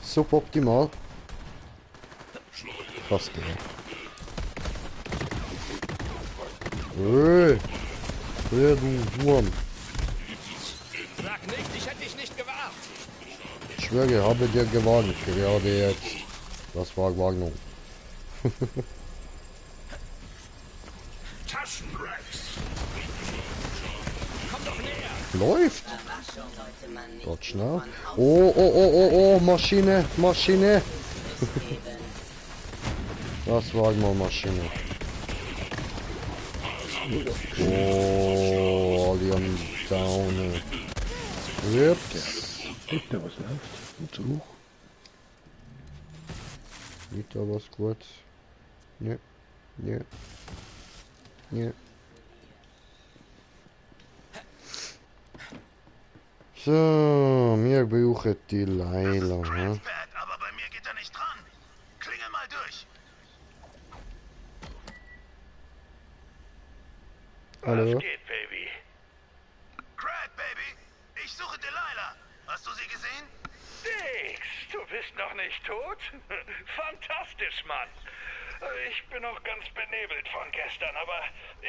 Suboptimal. Fast gehen. Ja, du Wurm. Sag nicht, ich hätte dich nicht gewarnt. Ich schwöre, ich habe dir gewarnt, gerade jetzt. Das war Warnung. Taschenrex! Komm doch näher. Läuft. Gott schnell. Oh, oh, oh, oh, oh, Maschine, Maschine. Das war mal Maschine. Oh, die haben Down. Ups. Bitte, was läuft? Und zurück. Nicht da was gut. Ne, ne, ne. So, wir brauchen die Leila. Hm? Aber bei mir geht er nicht dran. Klingel mal durch. Hallo? Geht, Baby. Craig, Baby. Ich suche Delilah. Hast du sie gesehen? Dix, du bist noch nicht tot? Fantastisch, Mann. Ich bin noch ganz benebelt von gestern, aber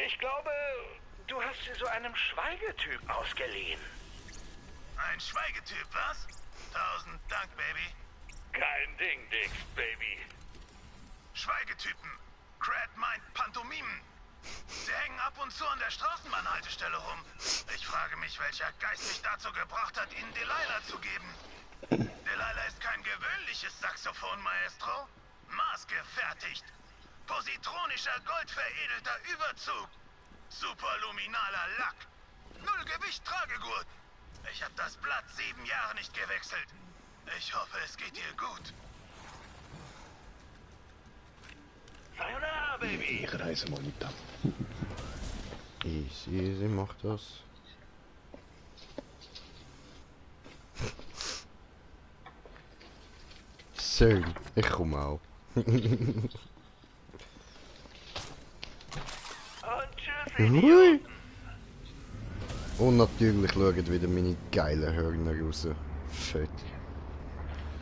ich glaube, du hast sie so einem Schweigetyp ausgeliehen. Ein Schweigetyp, was? 1000 Dank, Baby. Kein Ding, Dix, Baby. Schweigetypen. Craig meint Pantomimen. Sie hängen ab und zu an der Straßenbahnhaltestelle rum. Ich frage mich, welcher Geist mich dazu gebracht hat, ihnen Delilah zu geben. Delilah ist kein gewöhnliches Saxophon, Maestro. Maßgefertigt. Positronischer, goldveredelter Überzug. Superluminaler Lack. Null Gewicht Tragegurt. Ich habe das Blatt 7 Jahre nicht gewechselt. Ich hoffe, es geht dir gut. Sayonara, Baby. Ich reise mal mit ab. Easy, easy, macht das. So, ich komme auch. Idioten. Und natürlich schauen wieder meine geilen Hörner raus. Fett.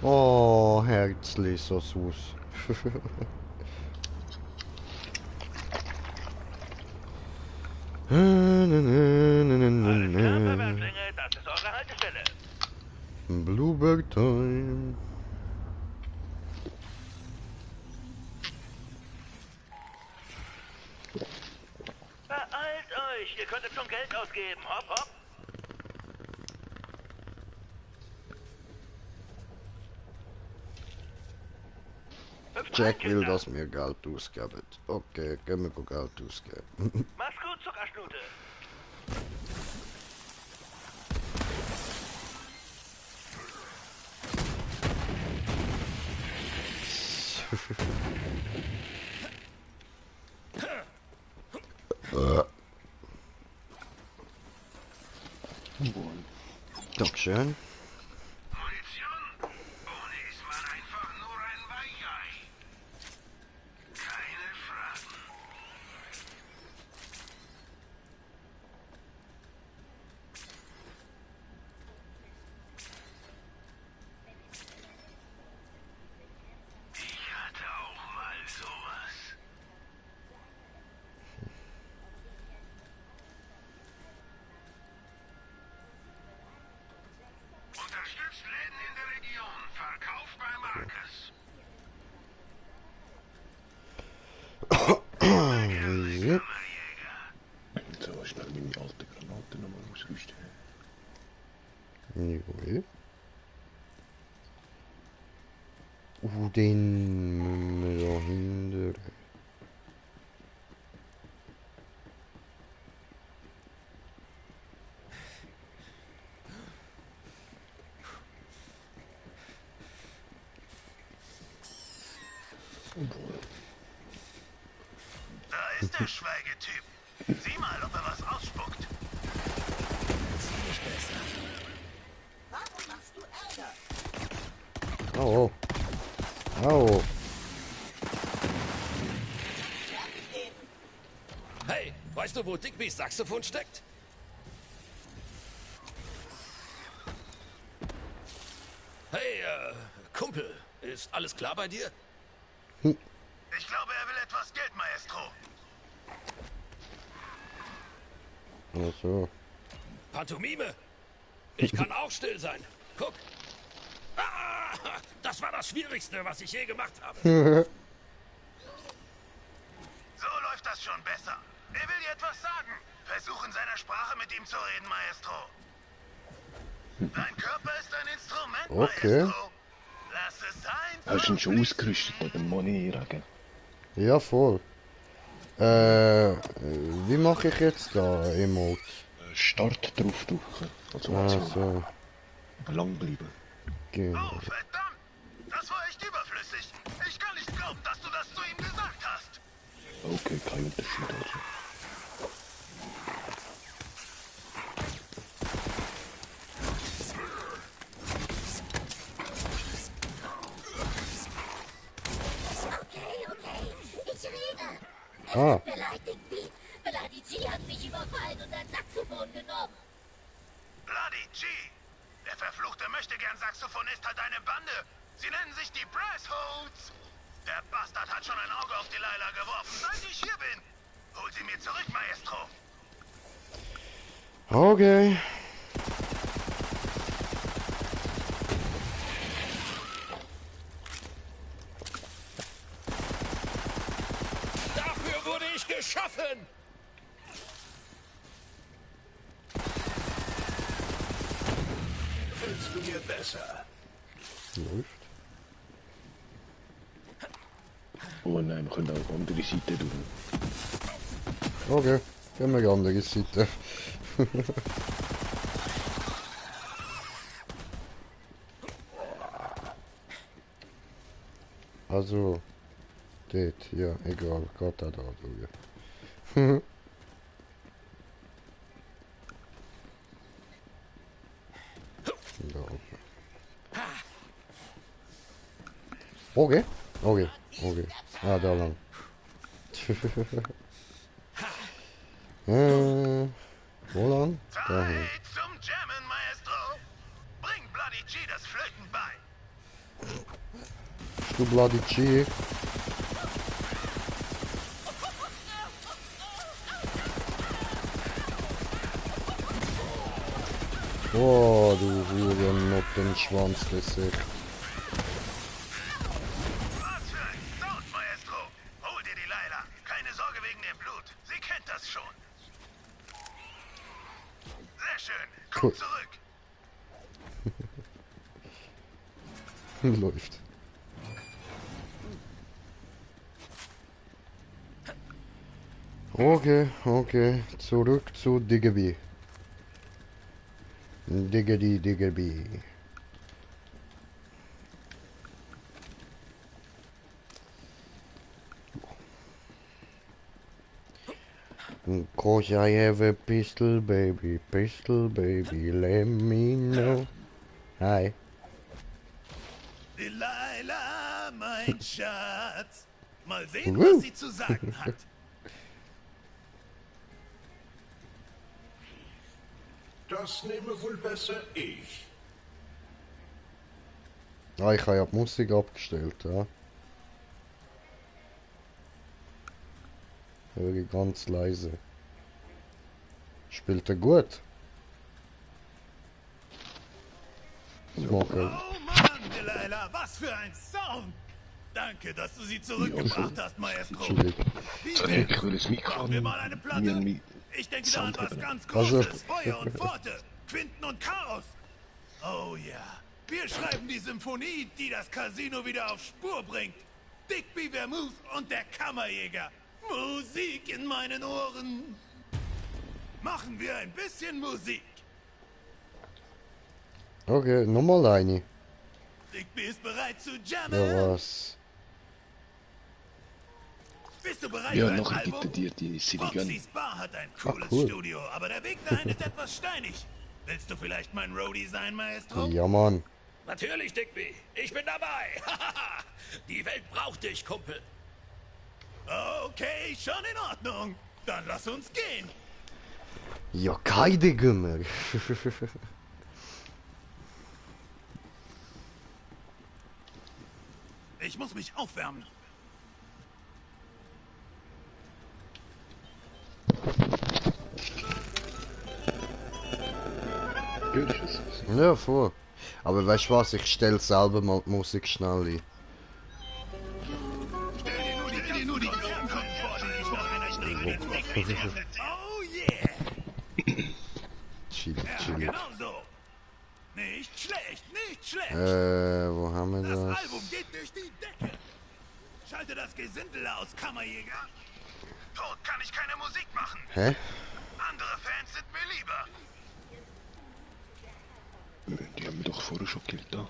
Oh, Herzli, so süß. Alles klar, Verwandlinge, das ist eure Haltestelle. Bluebird Time. Beeilt euch, ihr könntet schon Geld ausgeben. Hopp, hopp. Jack will, dass wir Geld ausgeben. Okay, gehen wir Geld ausgeben. Mach's gut, Zuckerschnute. Dankeschön. Munition? Ohne ist man einfach nur ein Weichei. Keine Fragen. Ich hatte auch mal sowas. Unterstützt Läden in der Region. Verkauft bei Marcus. Yep. So, schnell meine alte Granate nochmal ausrüsten. Jawohl. Den müssen wir da hindern. Da ist der Schweigetyp. Sieh mal, ob er was ausspuckt. Oh. Oh. Hey, weißt du, wo Digbys Saxophon steckt? Hey, Kumpel, ist alles klar bei dir? Ich glaube, er will etwas Geld, Maestro. Ach so. Pantomime? Ich kann auch still sein. Guck. Ah, das war das Schwierigste, was ich je gemacht habe. So läuft das schon besser. Er will dir etwas sagen. Versuch in seiner Sprache mit ihm zu reden, Maestro. Dein Körper ist ein Instrument, Okay. Maestro. Lass es sein. Hast du ihn schon ausgerüstet mit dem Monieren, gell? Ja, voll. Wie mache ich jetzt da Emote? Start drauf drücken. Also Ah, Aktion. so. Lang bleiben. Genau. Oh, verdammt! Das war echt überflüssig. Ich kann nicht glauben, dass du das zu ihm gesagt hast. Okay, kein Unterschied also. Okay, ich rede. Ah. Beleidigt mich. Bloody G hat mich überfallen und ein Saxophon genommen. Bloody G! Der verfluchte Möchtegern-Saxophonist hat eine Bande. Sie nennen sich die Brassholds. Der Bastard hat schon ein Auge auf die Laila geworfen, seit ich hier bin. Hol sie mir zurück, Maestro. Okay. Dafür wurde ich geschaffen! Fühlst du dir besser? Läuft. Oh nein, wir können auch andere Seite tun. Okay. Gehen wir die andere Seite. Also. Dort, ja, egal. Geht auch da drüber. Da oben. Okay. Okay. Okay. Ah, da lang. Wo lang? Dahin. Zeit zum Jammen, Maestro. Bring Bloody G das Flöten bei. Du Bloody G. Oh, du Hurennotten-Schwanzgesicht. Was für ein Sound, Maestro. Hol dir die Laila. Keine Sorge wegen dem Blut. Sie kennt das schon. Sehr schön. Komm Cool. zurück. Läuft. Okay, okay. Zurück zu Diggerby. Diggerby. Cause I have a pistol, baby, let me know. Hi. Delilah, mein Schatz. Mal sehen, Woo. was sie zu sagen hat. Das nehme wohl besser ich. Ah, ich habe ja die Musik abgestellt, ja. Höre ich ganz leise. Spielt er gut? Das mache Oh Mann, Delilah, was für ein Sound. Danke, dass du sie zurückgebracht hast, Maestro. ich. Chillig. Wie Sorry, wär's? ich will das Mikro Machen wir mal eine Platte? mir Ich denke da an Sound was haben. ganz Also- Großes. Feuer und Pforte, Quinten und Chaos. Oh ja, wir schreiben die Symphonie, die das Casino wieder auf Spur bringt. Digby Vermouth und der Kammerjäger. Musik in meinen Ohren. Machen wir ein bisschen Musik. Okay, nochmal eine. Digby ist bereit zu Ja, jammen. was? Bist du bereit Ja, für ein nachher Album? gibt er dir die CD Gun. Foxy's Bar hat ein cooles cool. Studio, aber der Weg dahin ist etwas steinig. Willst du vielleicht mein Roadie sein, Maestro? Ja, Mann. Natürlich, Digby. Ich bin dabei. Die Welt braucht dich, Kumpel. Okay, schon in Ordnung. Dann lass uns gehen. Ja, keine Gümmer. Ich muss mich aufwärmen. Gut, Schuss. Ja, voll. Aber weißt du was, ich stelle selber mal die Musik schnell ein. Stell dir nur die Konzerthalle vor, die sich nach einer Trick. Oh yeah. Chillig, Ja, chillig. genau so. Nicht schlecht, nicht schlecht. Wo haben wir Das das? Album geht durch die Decke. Schalte das Gesindel aus, Kammerjäger. Tot kann ich keine Musik machen. Hä? Andere Fans sind mir lieber. Die haben wir doch vorher schon gekillt, da.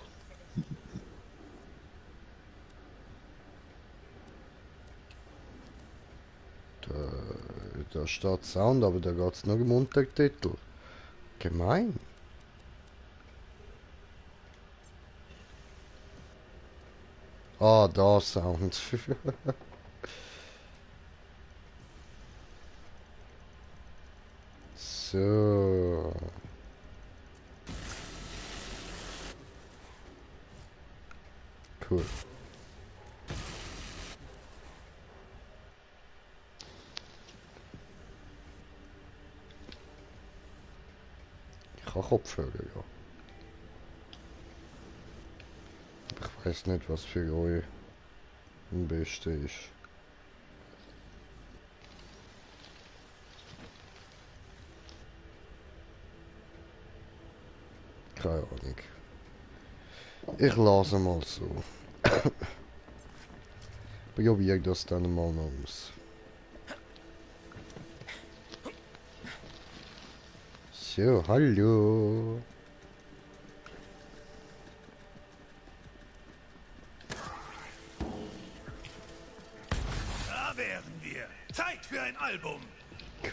Da steht Sound, aber da geht es nur im Untertitel. Gemein. Ah, da Sound. So. Cool. Ich habe Kopfhörer, ja. Ich weiß nicht, was für euch am besten ist. Keine Ahnung. Ich lasse mal so. Probier das dann mal noch aus. So, hallo. Da wären wir. Zeit für ein Album.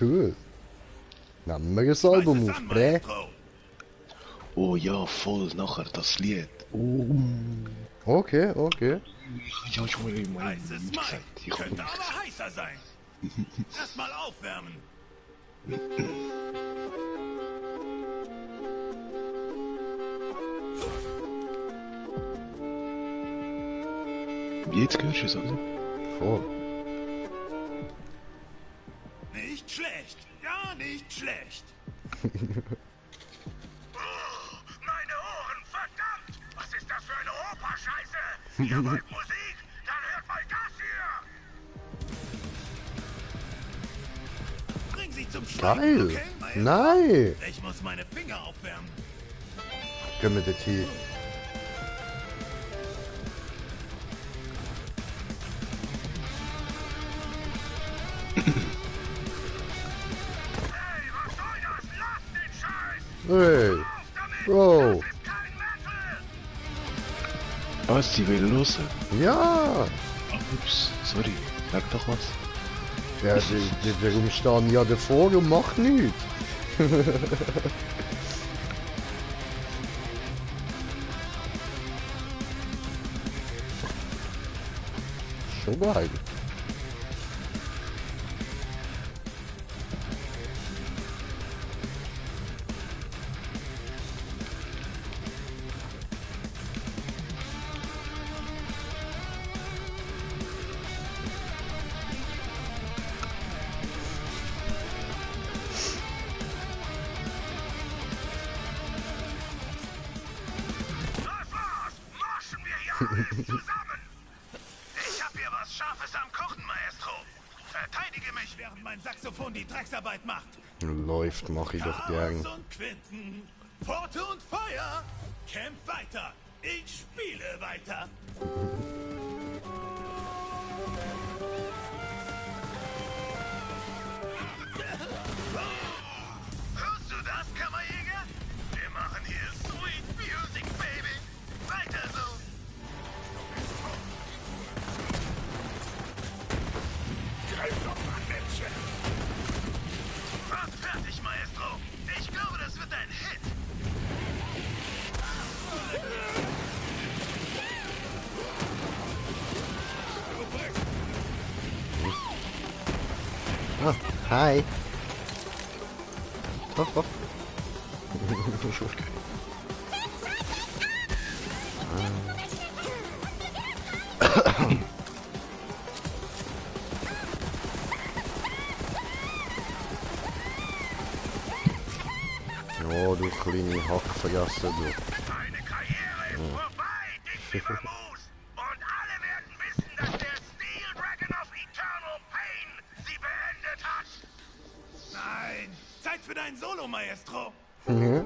Cool. Nehmen wir das Album Schmeiß es auf, an, Bre. Maestro. Oh ja, voll, nachher das Lied. Oh. Okay, okay. Ja, schon mal Heißes Mai. gesagt. Ich hab Könnte nicht aber gesagt. heißer sein. Erstmal aufwärmen. Wie jetzt gehört es, oder? Voll. Nicht schlecht, gar nicht schlecht. Meine Ohren, verdammt! Was ist das für eine Operscheiße? Ihr wollt Musik? Dann hört mal das hier! Bring sie zum Schweigen, Geil. okay, Maestro? Nein. Ich muss meine Finger aufwärmen. Gehen wir das hier. Hey, was soll das? Lasst den Scheiß! Hey. Auf damit! Bro. Das ist kein Metal! Was, sie will los? Ja. Ups, sorry. Sag doch was. Ja, darum stehen ja davor und mach nichts. Schon geil. Was war's? Marschen wir hier alle zusammen! Ich hab hier was Scharfes am Kochen, Maestro! Verteidige mich, Während mein Saxophon die Drecksarbeit macht. Läuft, mach ich doch gern. Chaos und Quinten, Pforte und Feuer. Kämpft weiter, ich spiele weiter. hörst du das, Kammerjäger? Wir machen hier Sweet Music, Baby! Weiter so! Greif doch mal, Männchen. Fast fertig, Maestro! Ich glaube, das wird ein Hit! Ah, hi. Doch, doch. Oh, du kleine Hackvergasse, du. Meine Karriere ist vorbei, Dixie Vamoose! Und alle werden wissen, dass der Steel Dragon of Eternal Pain sie beendet hat! Nein, Zeit für dein Solo, Maestro. Mhm.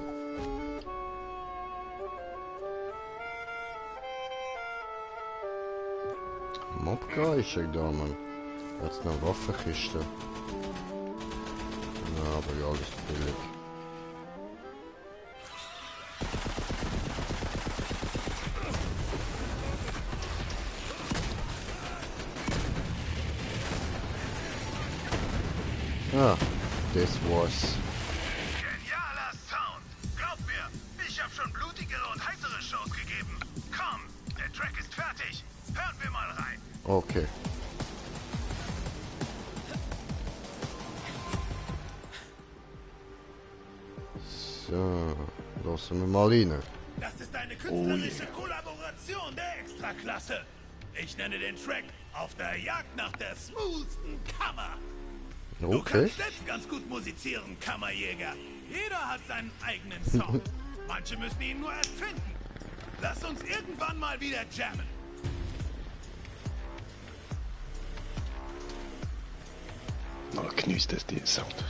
Mopka ist er da, Mann. Jetzt noch Waffenkiste. Ja, aber ja, alles billig. Ah, das war's. Genialer Sound! Glaub mir, ich habe schon blutigere und heißere Shows gegeben. Komm, der Track ist fertig. Hören wir mal rein. Okay. So, lassen wir mal rein. Das ist eine künstlerische Kollaboration der Extraklasse. Ich nenne den Track Auf der Jagd nach der smoothsten Kammer. Du Okay. kannst selbst ganz gut musizieren, Kammerjäger. Jeder hat seinen eigenen Sound. Manche müssen ihn nur erst finden. Lass uns irgendwann mal wieder jammen. Oh, knust es die Sound.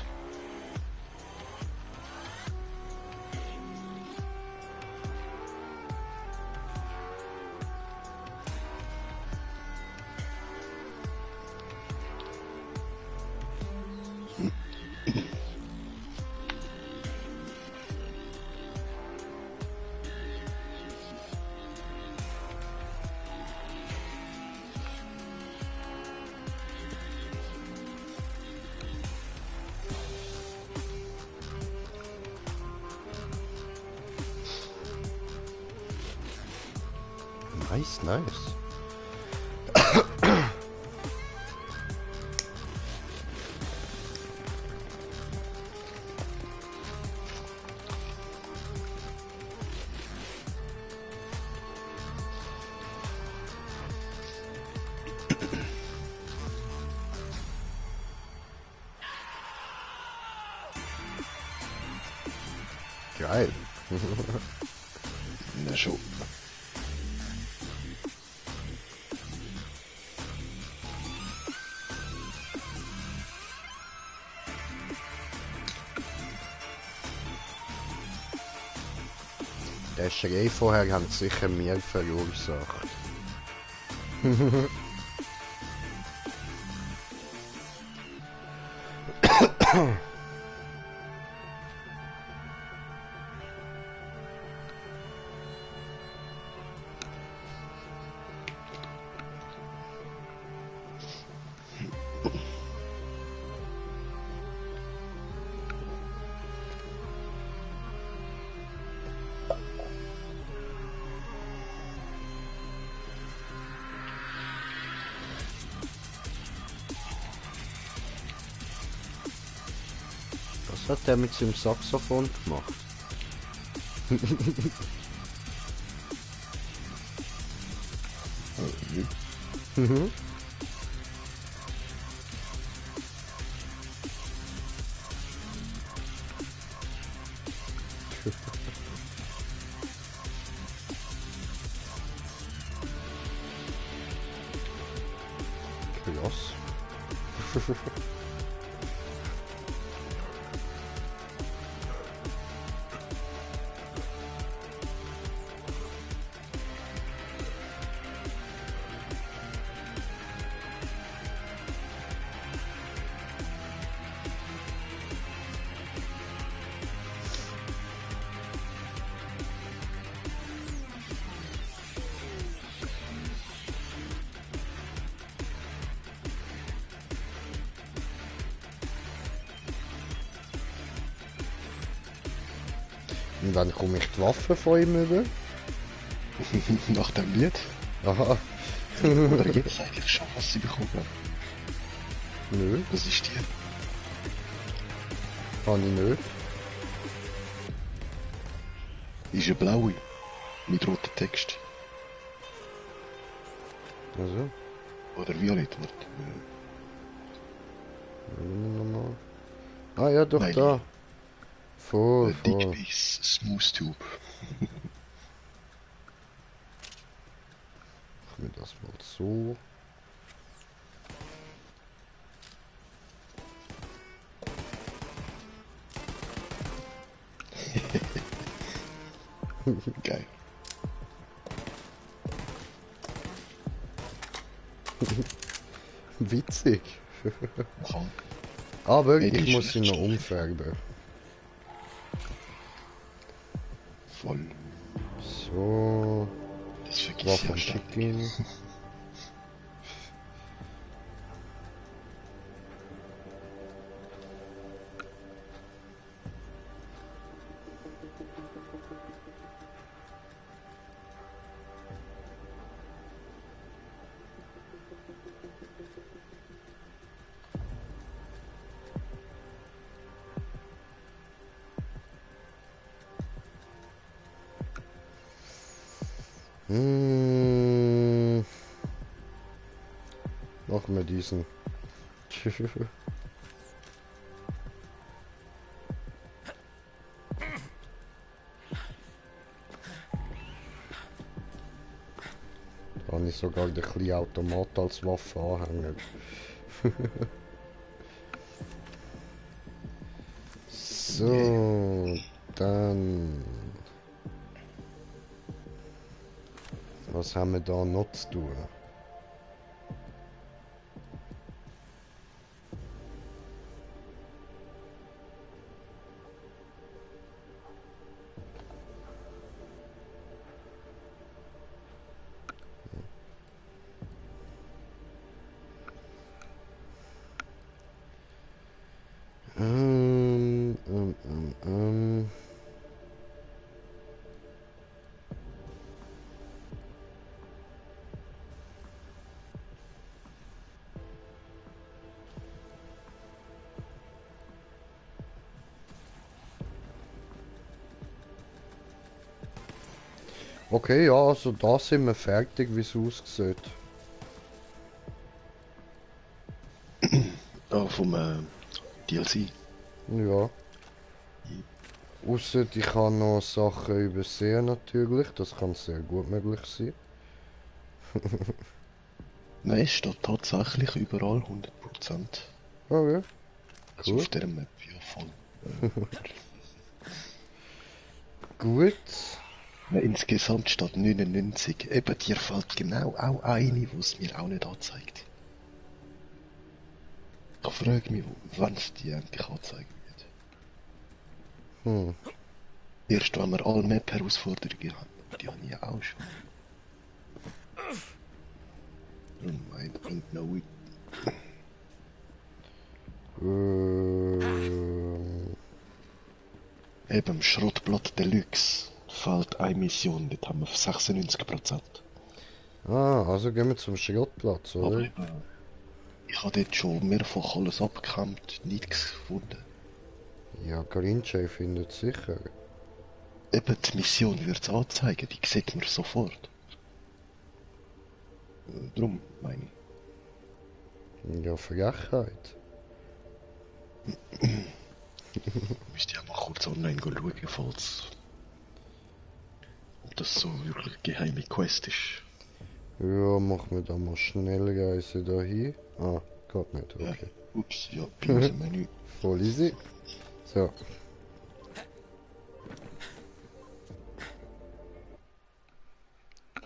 Nice, nice. Geil. Na schon. Der Schrei vorher haben sicher mir verursacht. Was hat der mit seinem Saxophon gemacht? Mhm. Krass. Und dann komme ich die Waffe von ihm über. Nach dem Lied? Aha. Oder gibt es eigentlich schon, was sie bekommen haben? Nö, Was ist die? kann ich nicht. Ist eine blaue. Mit rotem Text. Also, Oder violett. Warte. nochmal. Ah ja, doch Nein. da. Voll, Dick voll. Piece Smooth Tube. Machen wir das mal so. Geil. Witzig. Kann. Aber Hey, die ich ist muss sie nicht noch schlecht. umfärben. Voll. So, Das vergiss ich Waffen ja ständig. schicken. Machen wir diesen. Da habe ich sogar den kleinen Automat als Waffe anhängen. So, dann. Was haben wir da noch zu tun? Ähm, ähm, ähm, ähm. Okay, ja, also da sind wir fertig, wie es aussieht. Ah, vom DLC. Ja. Ausser ich habe noch Sachen übersehen natürlich, das kann sehr gut möglich sein. Nein, es steht tatsächlich überall 100%. Okay, Also cool. auf der Map, ja voll. Gut. Insgesamt steht 99. Eben, dir fällt genau auch eine, die es mir auch nicht anzeigt. Ich frage mich, wann es die endlich anzeigen wird. Erst wenn wir alle Map-Herausforderungen haben. Die habe ich ja auch schon. I don't know it. Eben, Schrottblatt Deluxe fällt eine Mission, dort haben wir 96%. Also gehen wir zum Schrottplatz, Aber oder? eben, ich habe dort schon mehrfach alles abgekämpft, nichts gefunden. Ja, Garinche findet sicher. Eben, die Mission wird es anzeigen, die sieht man sofort. Drum, meine ich. Ja, Frechheit. Müsste ja mal kurz online schauen, falls... ob das so wirklich geheime Quest ist. Ja, machen wir da mal Schnellreise dahin. Ah, geht nicht, okay. Ups, ja, bin aus dem Menü. Voll easy. So.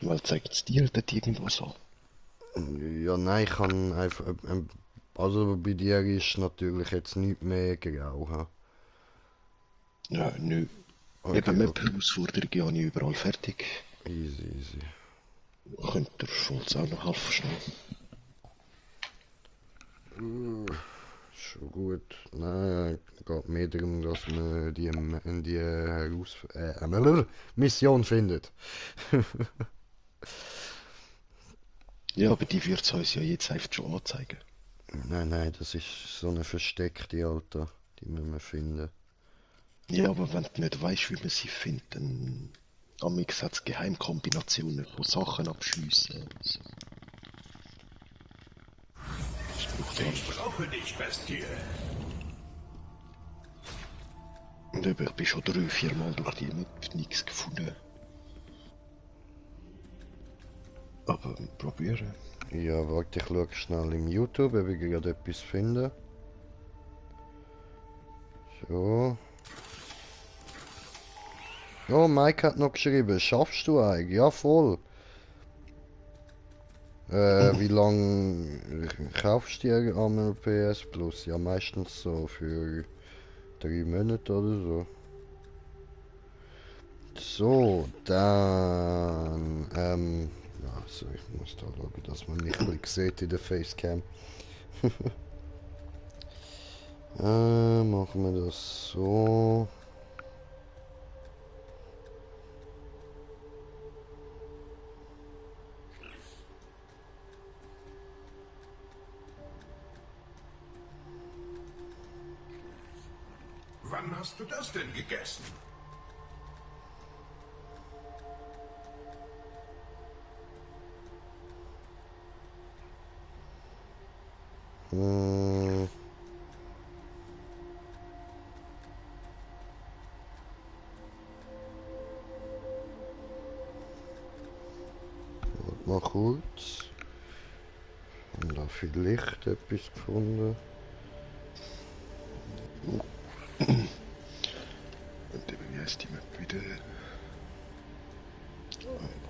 Weil zeigt es dir dort irgendwas an? Ja, nein, ich kann einfach... also bei dir ist natürlich jetzt nicht mehr grau, ha? Ja, nö. Okay, Eben Map-Herausforderungen habe ich überall fertig. Easy, easy. Könnt ihr Schulz auch noch helfen schnell? Schon gut. Nein, geht mehr darum, dass man die Mission findet. Ja, aber die wird es uns ja jetzt einfach schon anzeigen. Nein, das ist so eine versteckte, Alter. Die müssen wir finden. Ja, aber wenn du nicht weißt, wie man sie findet, dann... Amix hat es Geheimkombinationen von Sachen abschiessen. So. Ich brauche dich, Bestie. Und eben, ich bin schon 3-4 Mal durch die Map nichts gefunden. Aber probieren. Ja, warte, ich schaue schnell im YouTube, ob ich gerade etwas finde. So. Oh, Mike hat noch geschrieben, schaffst du eigentlich? Ja, voll. Wie lange kaufst du dir einmal PS Plus? Ja, meistens so für 3 Monate oder so. So, dann, ja, so, ich muss da schauen, dass man mich ein bisschen sieht in der Facecam. Machen wir das so. Wann hast du das denn gegessen? Warte mal kurz. Haben da vielleicht etwas gefunden? Und eben, wie heißt die Map wieder?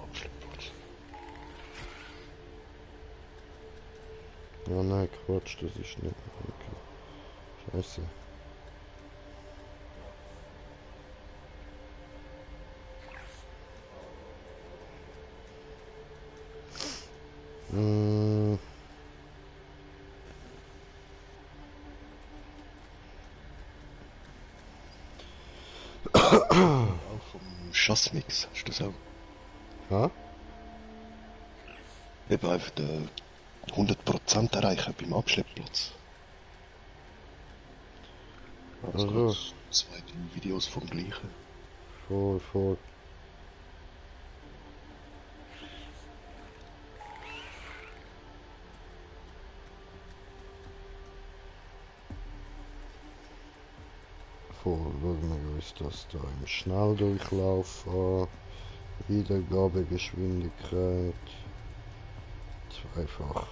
Abschlepport. Ja, nein, Quatsch, das ist nicht. Okay. Scheiße. Auch vom Schassmix, hast du das auch? Ja? Eben einfach den 100% erreichen beim Abschleppplatz. Also. 2, 3 Videos vom gleichen. Voll. Cool, schauen wir uns das da im Schnelldurchlauf an. Wiedergabegeschwindigkeit. Zweifach.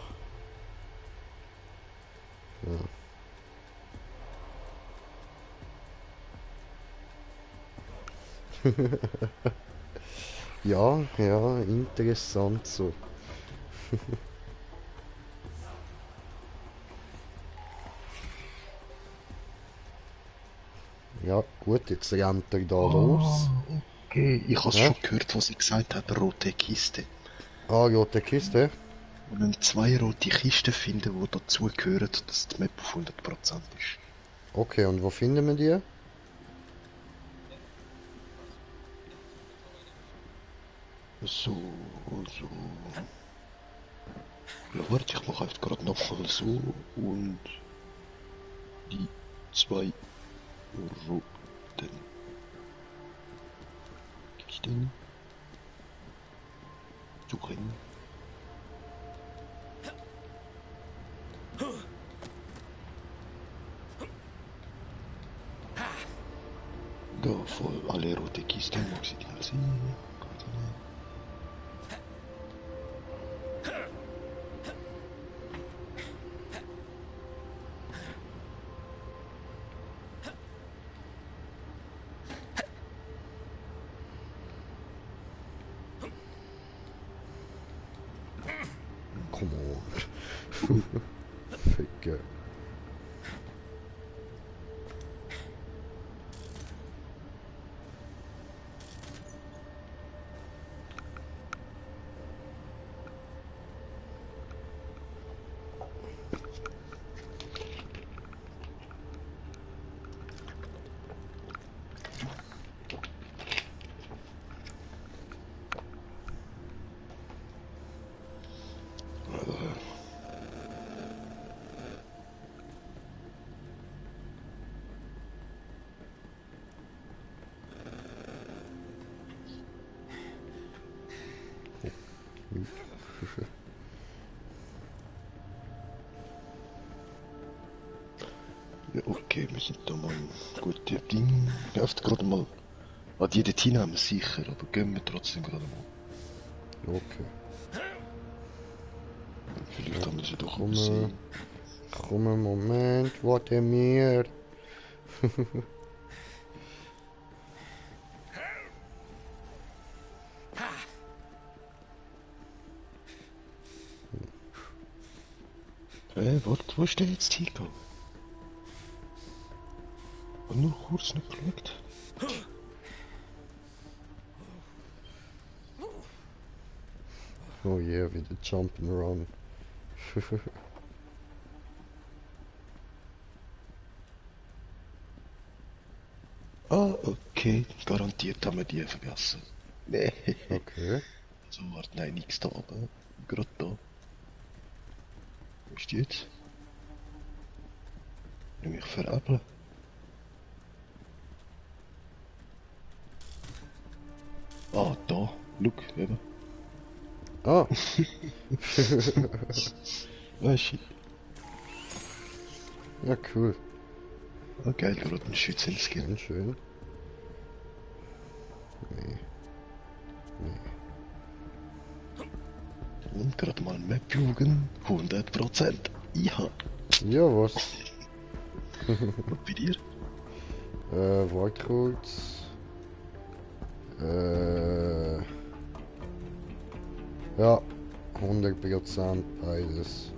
Ja. Ja, ja, interessant so. Ja, gut, jetzt rennt er da los. Okay, ich habe Ja? schon gehört, was ich gesagt habe, rote Kiste. Ah, rote Kiste. Und wenn wir 2 rote Kisten finden, die dazugehören, dass die Map auf 100% ist. Okay, und wo finden wir die? So, so. Ja, warte, ich mache einfach gerade nochmal so und die 2 roten Kisten suchen. Da voll alle rote Kisten, mag sie die mal sehen. Come on. Ficke. Ja, okay, wir sind da mal gut die Ding. Ich hoffe gerade mal. Ah, die dort hinein haben wir sicher, aber gehen wir trotzdem gerade mal. Okay. Vielleicht haben wir sie doch Komm, übersehen. komm, Moment, warte mir. Warte, wo ist der jetzt hingegangen? Hab nur kurz nicht geschaut. Oh yeah, wieder Jump'n'Run. Ah, okay, garantiert haben wir die vergessen. Nee. Okay. So, warte, nein, nichts da, aber gerade da. Wo ist die jetzt? Nämlich veräppeln. Ah, da, look, eben. Ah, Weißt du? ja cool. Ah, geil, gerade ein Schützen-Skin. Schön, schön. Nee. Und gerade mal Map schauen, 100%. Ja, Ja, was? und bei dir? Warte kurz. Ja, 100% beides.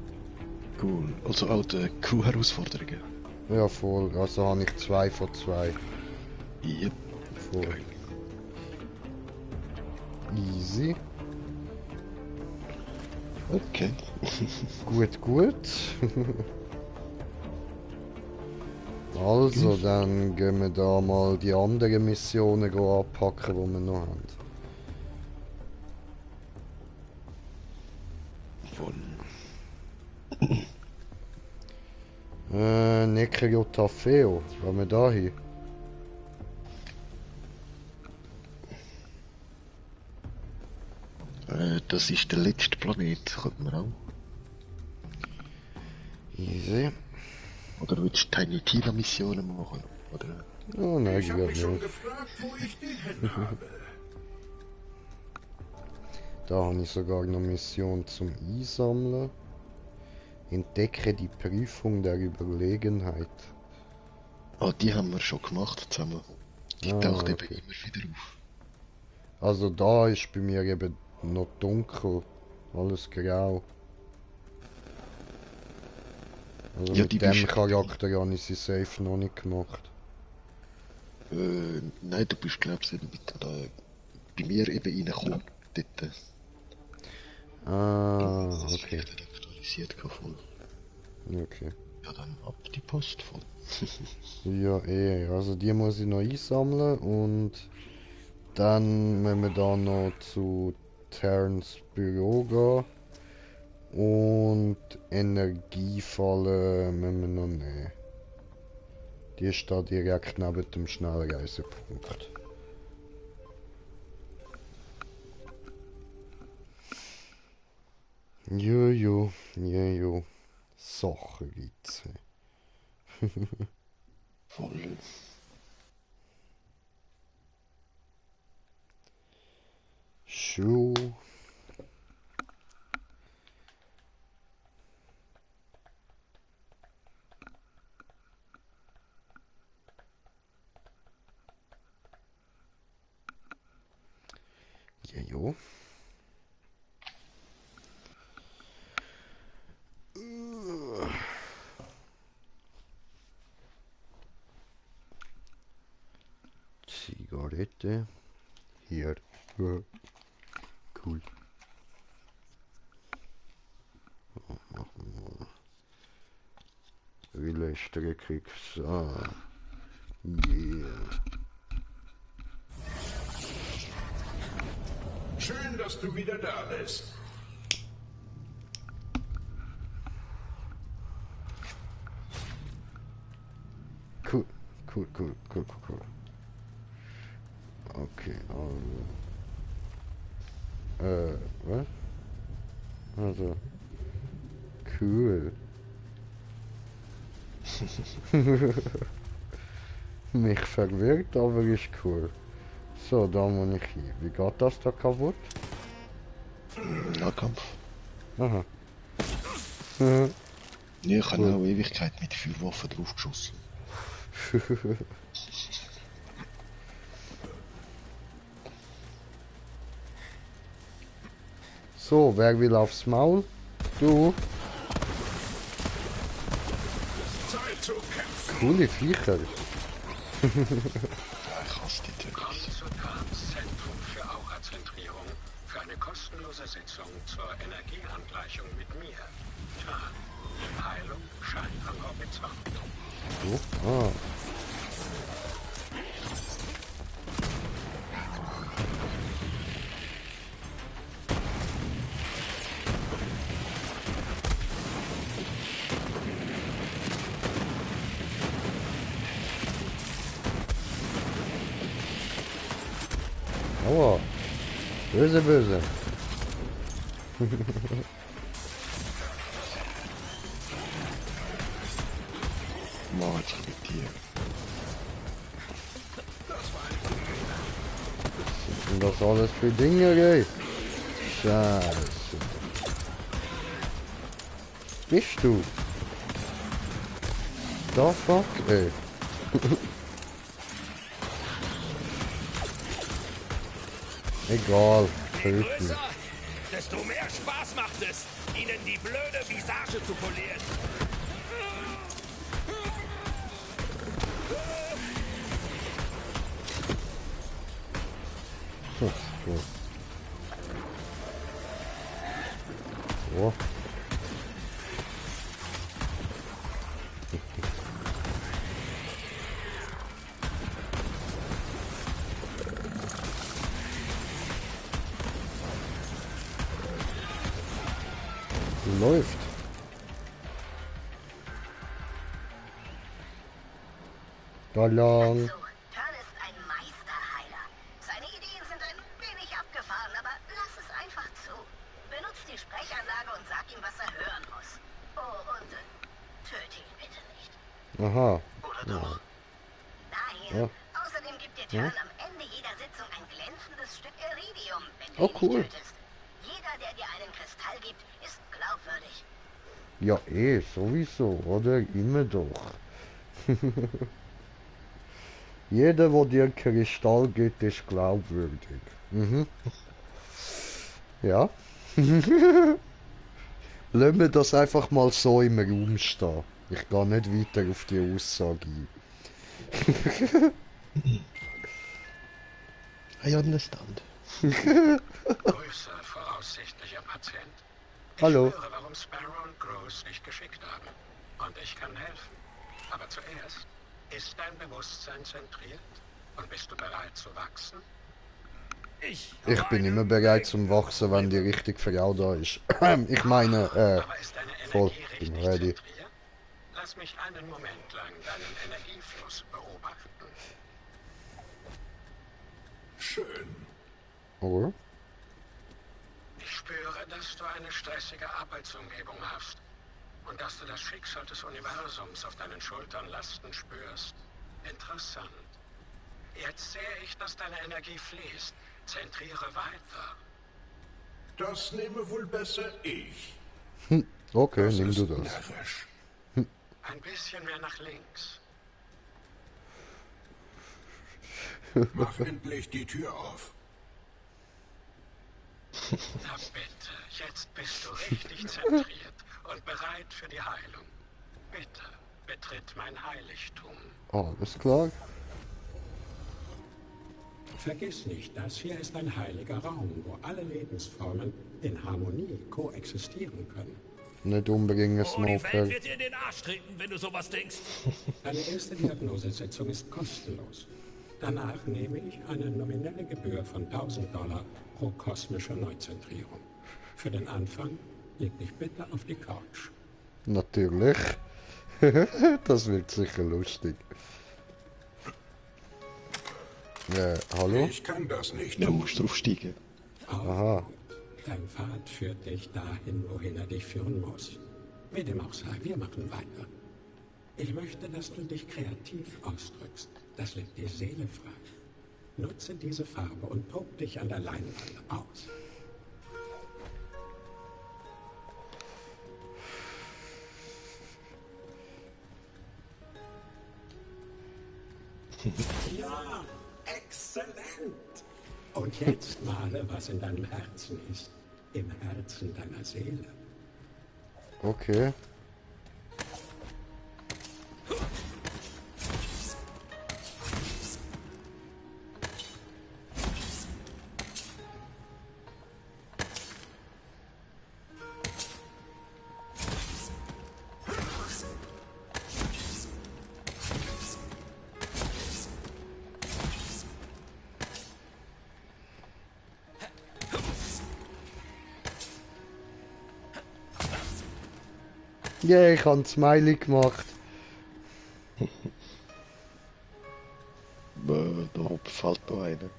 Cool, also auch die Crew-Herausforderungen. Ja, voll. Also habe ich 2 von 2. Yep, Voll. geil. Easy. Okay. Gut, gut. Also, dann gehen wir da mal die anderen Missionen anpacken, die wir noch haben. Von Necrotafeo, wollen wir da hin? das ist der letzte Planet, könnte man auch. Easy. Oder willst du Tiny Tina Missionen machen? Oder Oh nein, Ich habe mich schon nicht. gefragt, wo ich die hin habe. Da habe ich sogar noch Mission zum Einsammeln. Entdecke die Prüfung der Überlegenheit. Ah, die haben wir schon gemacht zusammen. Die taucht eben immer wieder auf. Also da ist bei mir eben noch dunkel. Alles grau. Also Ja, mit die dem bist- Charakter habe ich sie safe noch nicht gemacht. Nein, du bist glaubst du bei mir eben reingekommen. Dort Ah, okay. nicht aktualisiert voll. Okay. Ja, dann ab die Post voll. Ja, also die muss ich noch einsammeln und dann müssen wir da noch zu Terrence Büro gehen und Energiefalle müssen wir noch nehmen. Die ist da direkt neben dem Schnellreisepunkt. Jojo. Sacherwitze. Voll. Schuh. Jo. Zigarette. Hier. Cool. Wille streckig. So. Yeah. Schön, dass du wieder da bist. Cool. Okay, was? Also. Cool. Mich verwirrt, aber ist cool. So, da muss ich hin. Wie geht das da kaputt? Nahkampf. Aha. Ja, ich habe auch Ewigkeit mit Feuerwaffen draufgeschossen. So, wer will aufs Maul? Du? Zeit zu kämpfen. Coole Viecher. Ja, ich hasse die Töne. Komm zu Kahns Zentrum für Aurazentrierung für eine kostenlose Sitzung zur Energieangleichung mit mir. Kahn. Heilung scheint am Horizont. So, ah. Aua. Böse. Mal jetzt mit dir. Und das alles für Dinge, ey. Scheiße. Bist du? Da fuck, ey. Egal, Je töten. größer, desto mehr Spaß macht es, ihnen die blöde Visage zu polieren. So. So. Läuft. Da lang. So, Turn ist ein Meisterheiler. Seine Ideen sind ein wenig abgefahren, aber lass es einfach zu. Benutzt die Sprechanlage und sag ihm, was er hören muss. Oh, und töte ihn bitte nicht. Aha. Oder doch? Nein, Ja. Außerdem gibt dir Tern am Ende jeder Sitzung ein glänzendes Stück Iridium, wenn du Oh, ihn cool. nicht tötest. Jeder, der dir einen Kristall gibt, ist glaubwürdig. Ja, sowieso, oder? Immer doch. Jeder, der dir Kristall gibt, ist glaubwürdig. Mhm. Ja. Lassen wir das einfach mal so im Raum stehen. Ich gehe nicht weiter auf die Aussage ein. I understand. Grüße, voraussichtlicher Patient. Ich Hallo. spüre, warum Sparrow und Gross dich geschickt haben. Und ich kann helfen. Aber zuerst, ist dein Bewusstsein zentriert? Und bist du bereit zu wachsen? Ich bin immer bereit zum Wachsen, wenn die richtige Frau da ist. Ich meine, Aber ist deine voll, Energie bin richtig ready. zentriert? Lass mich einen Moment lang deinen Energiefluss beobachten. schön. Oder? Ich spüre, dass du eine stressige Arbeitsumgebung hast. Und dass du das Schicksal des Universums auf deinen Schultern lasten spürst. Interessant. Jetzt sehe ich, dass deine Energie fließt. Zentriere weiter. Das nehme wohl besser ich. Okay, Das nimm ist du das. närrisch. Ein bisschen mehr nach links. Mach endlich die Tür auf. Na bitte, jetzt bist du richtig zentriert und bereit für die Heilung. Bitte, betritt mein Heiligtum. Alles klar. Vergiss nicht, das hier ist ein heiliger Raum, wo alle Lebensformen in Harmonie koexistieren können. Nicht umbringen, Oh, die Welt Smoker. wird dir in den Arsch treten, wenn du sowas denkst. Eine erste Diagnosesitzung ist kostenlos. Danach nehme ich eine nominelle Gebühr von $1000 pro kosmischer Neuzentrierung. Für den Anfang leg dich bitte auf die Couch. Natürlich. Das wird sicher lustig. Hallo? Ich kann das nicht. Ja, musst draufsteigen. Aha. Dein Pfad führt dich dahin, wohin er dich führen muss. Wie dem auch sei, wir machen weiter. Ich möchte, dass du dich kreativ ausdrückst. Das legt die Seele frei. Nutze diese Farbe und tob dich an der Leinwand aus. Ja, exzellent! Und jetzt male, was in deinem Herzen ist. Im Herzen deiner Seele. Okay. Yeah, ich habe ein Smiley gemacht. Da oben fällt noch einer.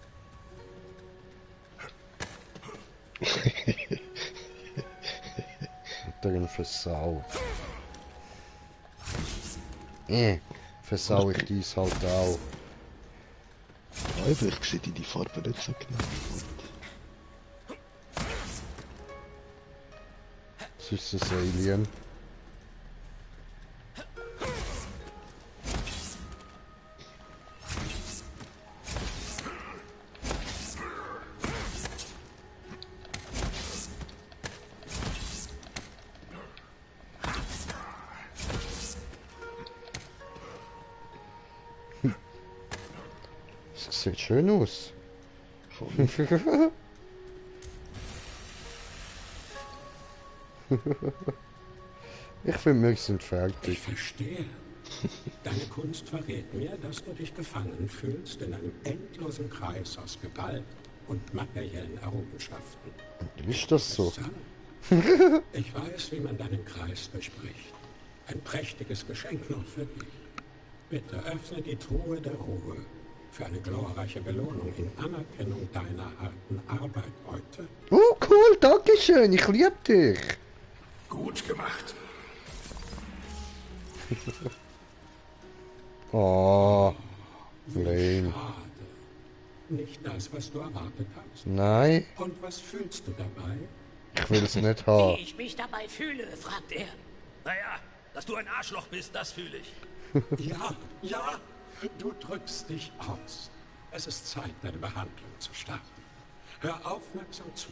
Drin versau. Versau ich dies halt auch. Aber ich sehe die Farbe nicht so genau. Süßes Alien. Das sieht schön aus. Ich finde, wir sind Ich fertig. verstehe. Deine Kunst verrät mir, dass du dich gefangen fühlst in einem endlosen Kreis aus Gewalt und materiellen Errungenschaften. Ist das so? Interessant. Ich weiß, wie man deinen Kreis bespricht. Ein prächtiges Geschenk noch für dich. Bitte öffne die Truhe der Ruhe für eine glorreiche Belohnung in Anerkennung deiner harten Arbeit heute. Oh, cool, danke schön, ich liebe dich. Gut gemacht. Oh, Lame. Schade. Nicht das, was du erwartet hast. Nein, Und was fühlst du dabei? ich will es nicht haben. Wie ich mich dabei fühle, fragt er. Naja, dass du ein Arschloch bist, das fühle ich. Ja, ja, du drückst dich aus. Es ist Zeit, deine Behandlung zu starten. Hör aufmerksam zu.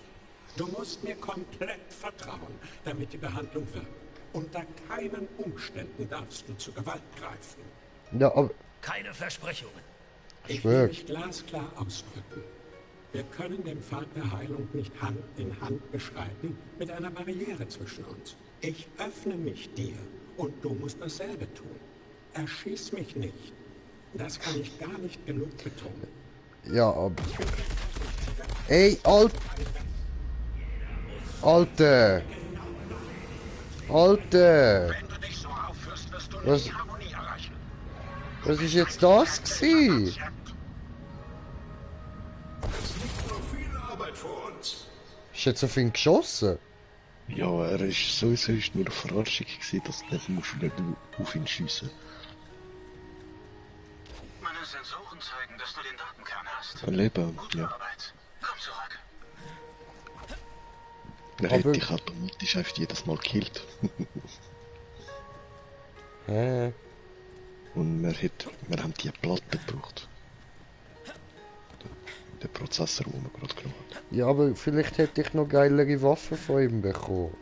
Du musst mir komplett vertrauen, damit die Behandlung wirkt. Unter keinen Umständen darfst du zu Gewalt greifen. Ja, aber Keine Versprechungen. Ich Schwör. will mich glasklar ausdrücken. Wir können den Pfad der Heilung nicht Hand in Hand beschreiten mit einer Barriere zwischen uns. Ich öffne mich dir und du musst dasselbe tun. Erschieß mich nicht. Das kann ich gar nicht genug betonen. ja, aber... Ey, Alter! Alter! Wenn du dich so aufführst, wirst du Was- nicht die Harmonie erreichen. Was ist jetzt das gsi? Viel Arbeit vor uns. Ist jetzt auf ihn geschossen? Ja, er ist sowieso nur eine Verarschung gewesen, dass du nicht auf ihn schiessen. Meine Sensoren zeigen, dass du den Datenkern hast. Ein Leben, Gute ja. Arbeit. Komm zurück. Er hätte dich automatisch einfach jedes Mal gekillt. Hä? Und wir haben die Platte gebraucht. Der Prozessor, den wir gerade genommen haben. Ja, aber vielleicht hätte ich noch geilere Waffen von ihm bekommen.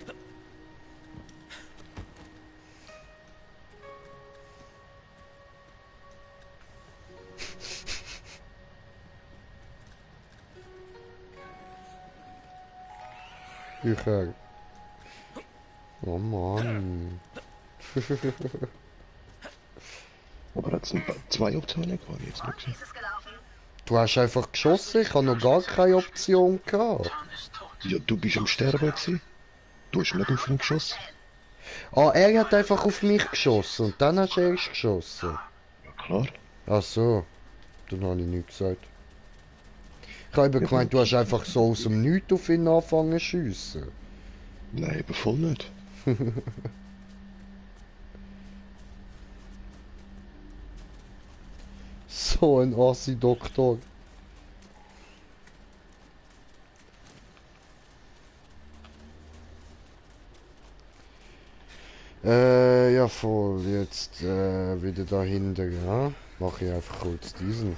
Bücher. Oh Mann. Aber hat es zwei Optionen gehabt, jetzt nicht gesehen. Du hast einfach geschossen, ich habe noch gar keine Option gehabt. Ja, du bist am Sterben gewesen. Du hast nicht auf ihn geschossen. Ah, er hat einfach auf mich geschossen und dann hast du erst geschossen. Ja, klar. Ach so, dann habe ich nichts gesagt. Ich habe eben gemeint, du hast einfach so aus dem Nichts auf ihn angefangen zu schiessen. Nein, eben voll nicht. So ein Assi-Doktor. Ja voll, jetzt wieder dahinter, ja. Mache ich einfach kurz diesen.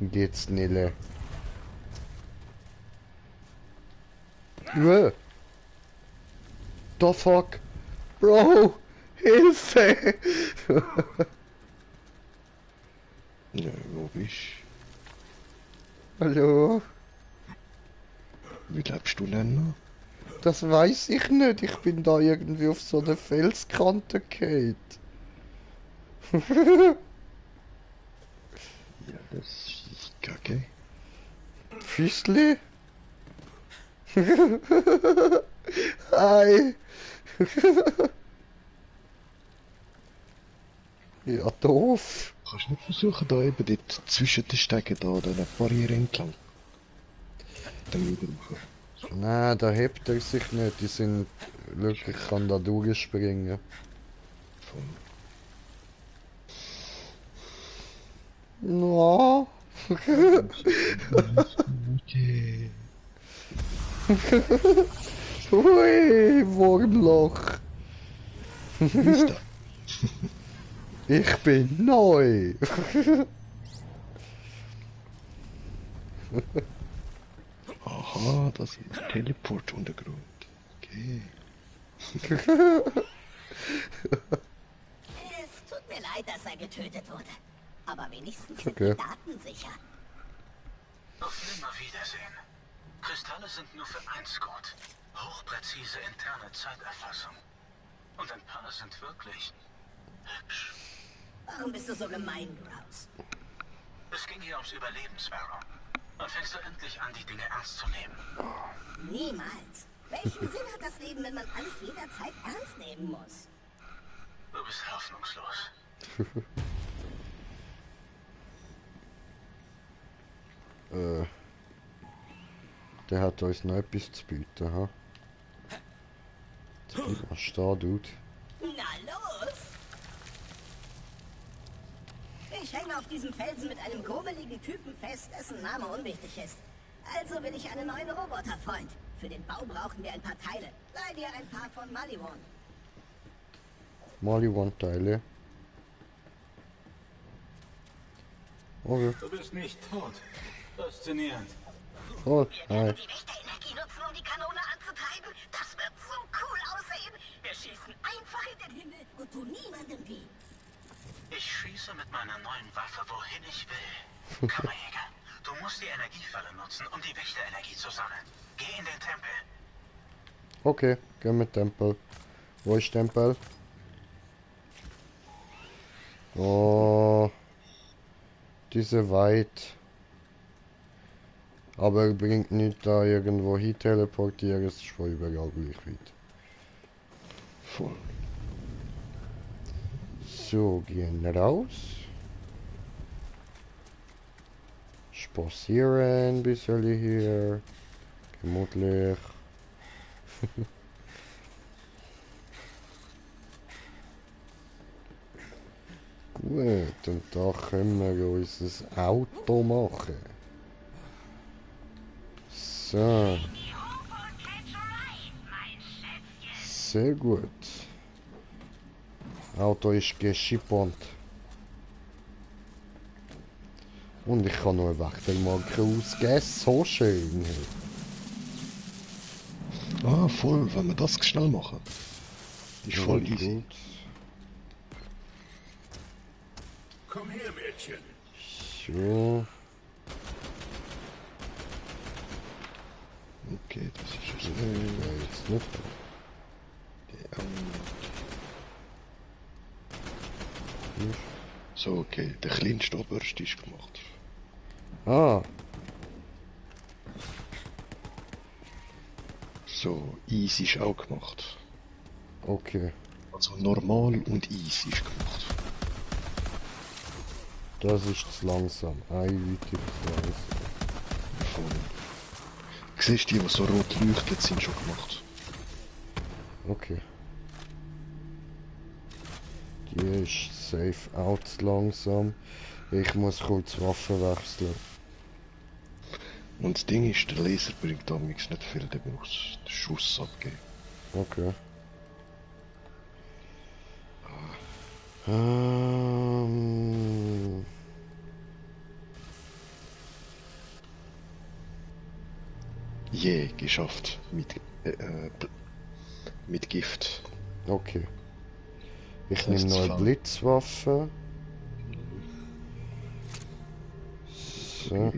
Geht's Nille. The fuck? Bro! Hilfe! Ja, wo bist Hallo? du? Wie lebst du denn noch? Das weiß ich nicht. Ich bin da irgendwie auf so einer Felskante gefallen. Ja, das ist kacke. Füßli? Hi! Ja, doof. Kannst du nicht versuchen, da eben dort zwischen den Stegen da, an einer Barriere entlang? Dann wieder rauf. Nein, da hebt er sich nicht. Die sind wirklich, ich kann da durchspringen. No. Okay. Hui, Wurmloch. Ist da? Ich bin neu. Aha, das ist ein Teleport-Untergrund. Okay. Es tut mir leid, dass er getötet wurde. Aber wenigstens sind Okay. die Daten sicher. Auf Nimmerwiedersehen. Kristalle sind nur für eins gut. Hochpräzise interne Zeiterfassung. Und ein paar sind wirklich hübsch. Warum bist du so gemein, Grouse? Es ging hier ums Überleben, Sparrow. Und fängst du endlich an, die Dinge ernst zu nehmen? Niemals. Welchen Sinn hat das Leben, wenn man alles jederzeit ernst nehmen muss? Du bist hoffnungslos. Der hat uns noch etwas zu bieten, ha? Was ist da, Dude? Na los! Ich hänge auf diesem Felsen mit einem grummeligen Typen fest, dessen Name unwichtig ist. Also will ich einen neuen Roboterfreund. Für den Bau brauchen wir ein paar Teile. Leih dir ein paar von Maliwan. Maliwan-Teile. Okay. Du bist nicht tot. Faszinierend. Oh, hi. Die echte Energie nutzen, um die Kanone anzutreiben. Das wird so cool aussehen. Wir schießen einfach in den Himmel und tun niemandem weh. Ich schieße mit meiner neuen Waffe, wohin ich will. Kammerjäger, du musst die Energiefalle nutzen, um die Wächterenergie zu sammeln. Geh in den Tempel. Okay, gehen wir Tempel. Wo ist Tempel? Oh, diese weit. Aber bringt nicht da irgendwo hin teleportieren, es ist von überall gleich weit. Voll. So, gehen raus. Spazieren ein bisschen hier. Gemütlich. Gut, und da können wir unser Auto machen. So. Sehr gut. Auto ist geschippt. Und ich kann noch eine Wächtermarke ausgeben. So schön. Ah, voll, wenn wir das schnell machen. Ist voll easy. Gut. Komm her, Mädchen. So. Okay, das ist jetzt Jetzt nicht. So, okay, der kleinste Oberste ist gemacht. Ah, So, easy ist auch gemacht. okay. Also normal und easy ist gemacht. Das ist zu langsam. Eindeutig zu langsam. Voll. Siehst du, die so rot leuchten, sind schon gemacht. Okay. Die ist safe auch zu langsam. Ich muss kurz Waffen wechseln. Und das Ding ist, der Laser bringt damals nicht viel, der muss den Schuss abgeben. Okay. Geschafft. Mit Gift. Okay. Ich Das nehme heißt, noch eine Fall. Blitzwaffe. So.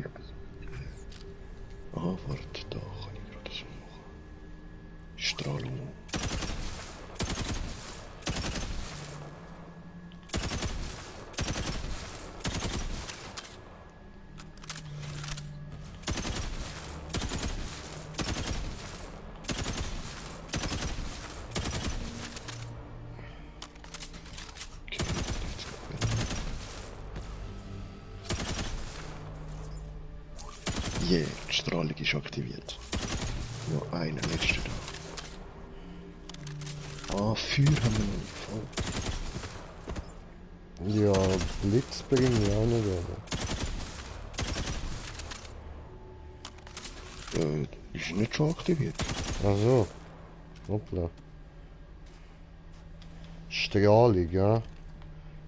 Ah, warte, da kann ich gerade so machen. Strahlung. Yeah, die Strahlung ist aktiviert. Noch eine letzte da. Ah, Feuer haben wir noch nicht voll. Ja, Blitz bringe ich auch nicht an. Ist nicht schon aktiviert. Ach so. Hoppla. Strahlung, ja.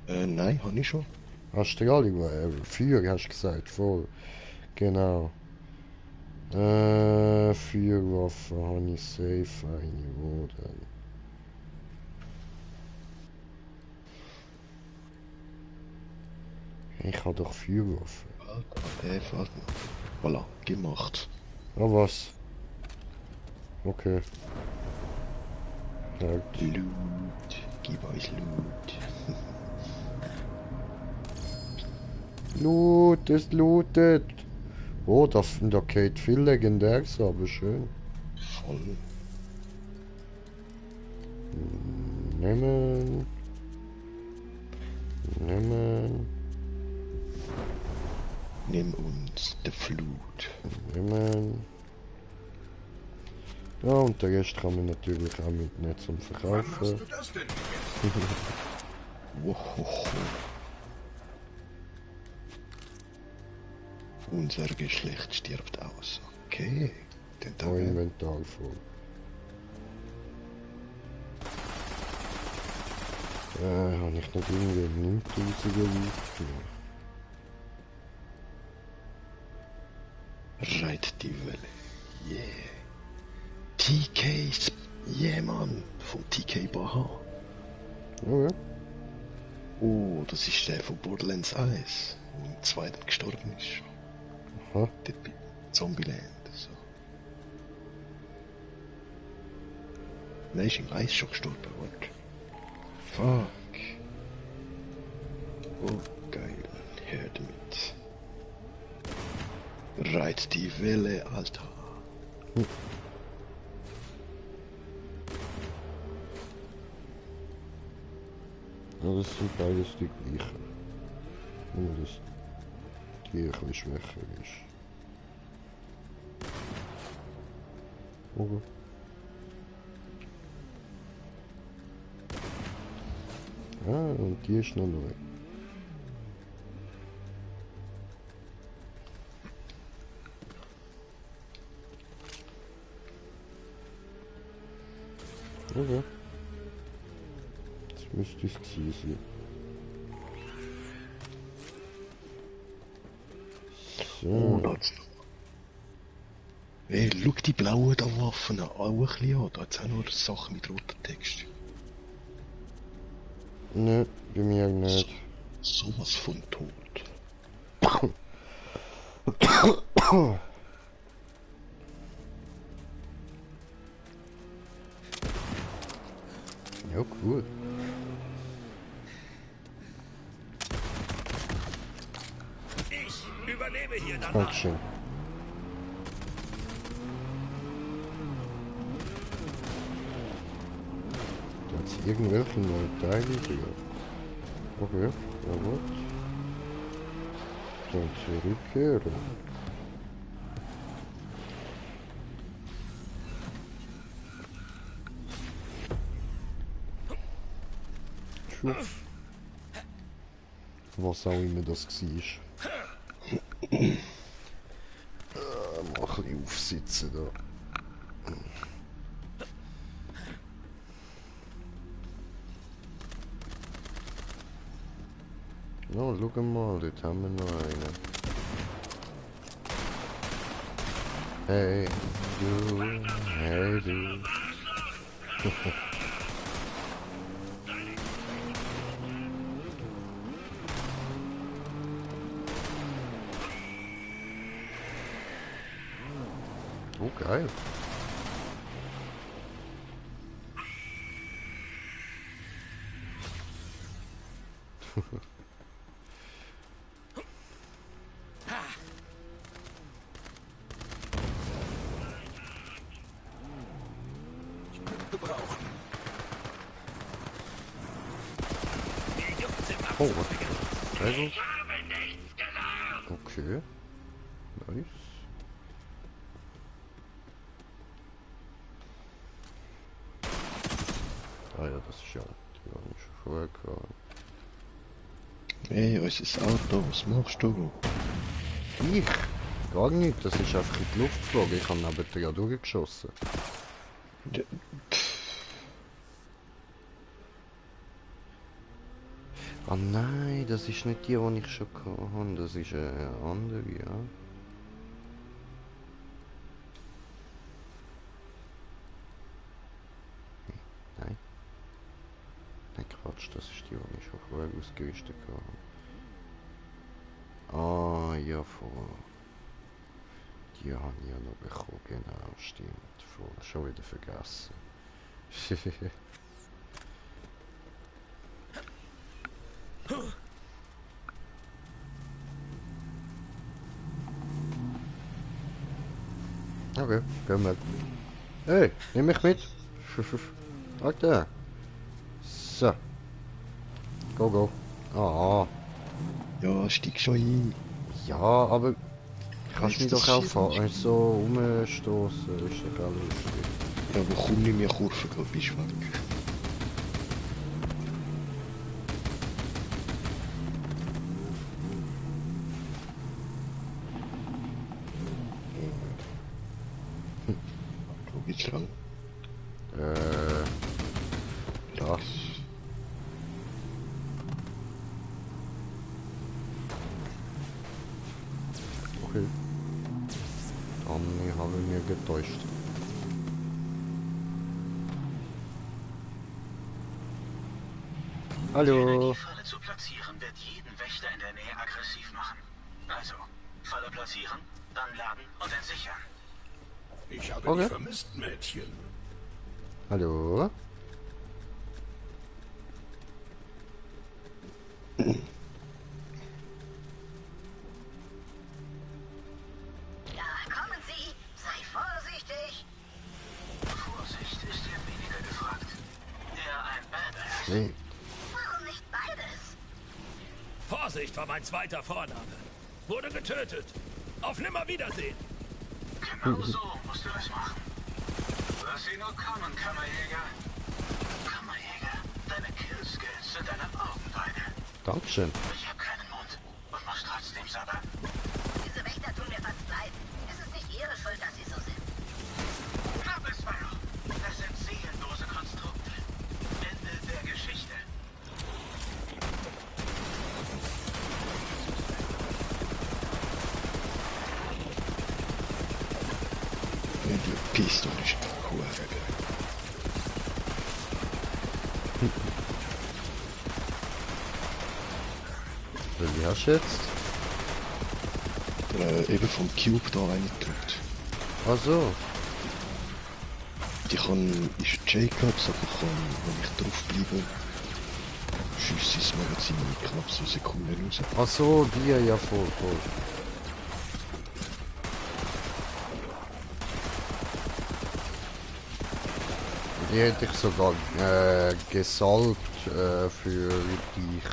Nein, habe ich schon. Ah, Strahlung war Feuer, hast du gesagt, voll. Genau. Feuerwaffe habe ich safe eine, wo denn? Ich habe doch Feuerwaffe. Warte. Voilà, gemacht. Ah, was? Okay. Ja, Loot. Gib euch Loot. Loot, es lootet. Oh, da geht viel Legendäres, aber schön. Voll. Nehmen. Nimm uns die Flut. Nehmen. Ja, und den Rest kann man natürlich auch mitnehmen zum Wann hast Verkaufen. du das denn? Wohoho. Unser Geschlecht stirbt aus. Okay. Den Oh, Inventar voll. Habe ich nicht irgendwie 9000er aufgenommen? Reit die Welle. Yeah. TK. Yeah, Mann. Von TK Baha. Okay. Oh, das ist der von Borderlands 1. Der im zweiten gestorben ist. Aha. Dort bei Zombieland. So. Nein, ist im 1 schon gestorben. Warte. Fuck. Oh, geil. Hör damit. Reit die Welle, Alter. Ja, das sind beides die gleichen. Nur dass die ein bisschen schwächer ist. Okay. Ah, und die ist noch neu. Okay. Jetzt müsste es gewesen sein. So. Oh, das. Hey, schau die blauen da Waffen auch ein bisschen an. Da hat es auch noch Sachen mit rotem Text. Ne, bei mir nicht. Sowas von tot. Ja, cool. Ich überlebe hier danach. Dankeschön. Da hat es irgendwelche neue Teile drin. Okay, ja gut. Dann zurückkehren. Schuf. Was auch immer das war. Mal ein bisschen aufsitzen da. Ja, schau mal, dort haben wir noch einen. Hey, du, hey, du. Oh, geil. Oh, was? Also. Okay. Nice. Ah ja, das ist ja die habe ich schon vorher gehabt. Hey, unser Auto, was machst du? Ich? Gar nicht, das ist einfach in die Luft geflogen. Ich habe neben dir ja durchgeschossen. Ja, Ah nein, das ist nicht die, die ich schon hatte. Das ist eine andere, ja. Nein. Nein, Quatsch, das ist die, die ich schon vorher ausgerüstet hatte. Ah, ja, voll. Die habe ich ja noch bekommen, genau, stimmt. Voll. Schon wieder vergessen. Okay, gehen wir. Hey, nimm mich mit. Alter. So. Go, go. Ah. ja, steig schon ein. Ja, aber Kannst du mich doch auch so rumstoßen, ist doch auch lustig. Ja, aber komm nicht mehr Kurven, glaub ich, weg. Wo geht's lang? Da. Okay. Dann habe ich mir getäuscht. Hallo. Die Falle zu platzieren wird jeden Wächter in der Nähe aggressiv machen. Also, Falle platzieren, dann laden und entsichern. Ich habe dich vermisst, Mädchen. Hallo. Ja, kommen Sie! Sei vorsichtig! Vorsicht ist hier weniger gefragt. Eher ein Badass. Nee. Warum nicht beides? Vorsicht war mein zweiter Vorname. Wurde getötet. Auf Nimmerwiedersehen. Genau so musst du es machen. Lass sie nur kommen, Kammerjäger. Kammerjäger, deine Killskills sind eine Augenweide. Dankeschön. Ich hab keinen Mund und muss trotzdem sabbern. Diese Wächter tun mir fast leid. Es ist nicht ihre Schuld, dass sie so sind. Glaub es, Sparrow. Das sind seelenlose Konstrukte. Ende der Geschichte. Ja, die Pistole ist cool. Wie hast du jetzt? Eben vom Cube da reingedrückt. Ach so. Die kann, ist Jacobs, aber kann, wenn ich drauf bleibe, schießt das Magazin in knapp so Sekunden raus. Ach so, die ja voll. Die hätte ich sogar gesalbt für dich.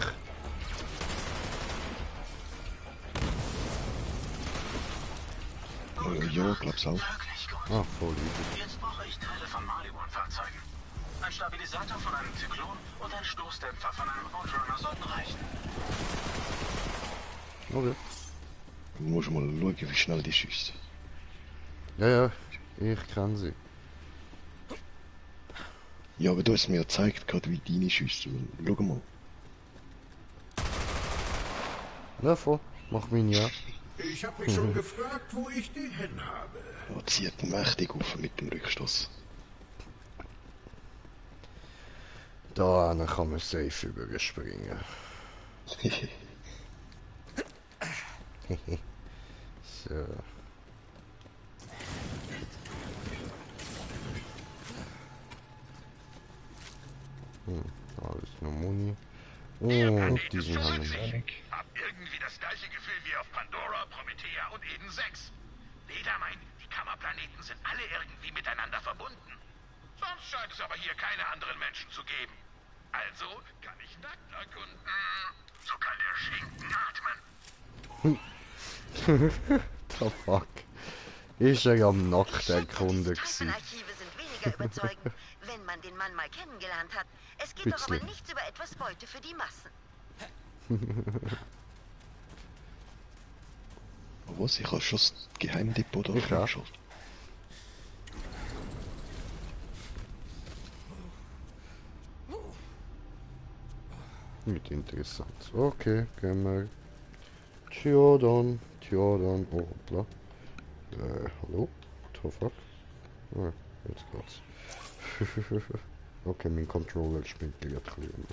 Ja, glaub's auch. Wirklich gut. Ah, voll easy. Jetzt brauche ich Teile von Maliwan-Fahrzeugen. Ein Stabilisator von einem Zyklon und ein Stoßdämpfer von einem Roadrunner sollten reichen. Okay. Du musst mal schauen, wie schnell die schießt. Ja, ich kann sie. Ja, aber du hast mir gezeigt, gerade wie deine schießt. Schau mal. Ja, voll. Mach mich ja. Ich habe mich schon gefragt, wo ich die hin habe. Ja, zieht mächtig auf mit dem Rückstoß. Da kann man safe überspringen. So. Alles nur Muni. Und diesen haben wir. Hab irgendwie das gleiche Gefühl wie auf Pandora, Promethea und Eden 6. Leda meint, die Kammerplaneten sind alle irgendwie miteinander verbunden. Sonst scheint es aber hier keine anderen Menschen zu geben. Also kann ich nackt erkunden. So kann der Schinken atmen. The fuck. Ist er am nackt erkunden gewesen. Archive sind weniger überzeugend, wenn man den Mann mal kennengelernt hat. Es geht doch aber nichts über etwas Beute für die Massen. Was? Ich habe schon das Geheimdepot da angeschaut. Nicht interessant. Okay, gehen wir. Tja dann. Oh, hoppla. Hallo? What the fuck? Ah, jetzt geht's. Okay, mein Controller spinnt gerade ein bisschen.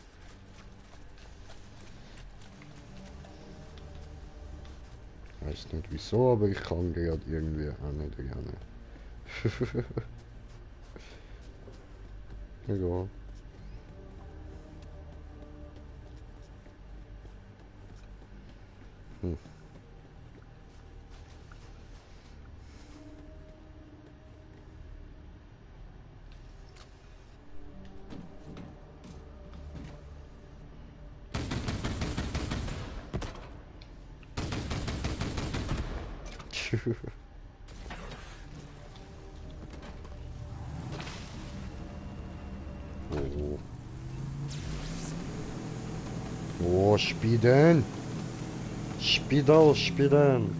Weiß nicht wieso, aber ich kann gerade irgendwie auch nicht gerne. Egal. Oh. Oh, Spieden! Spidel, Spieden!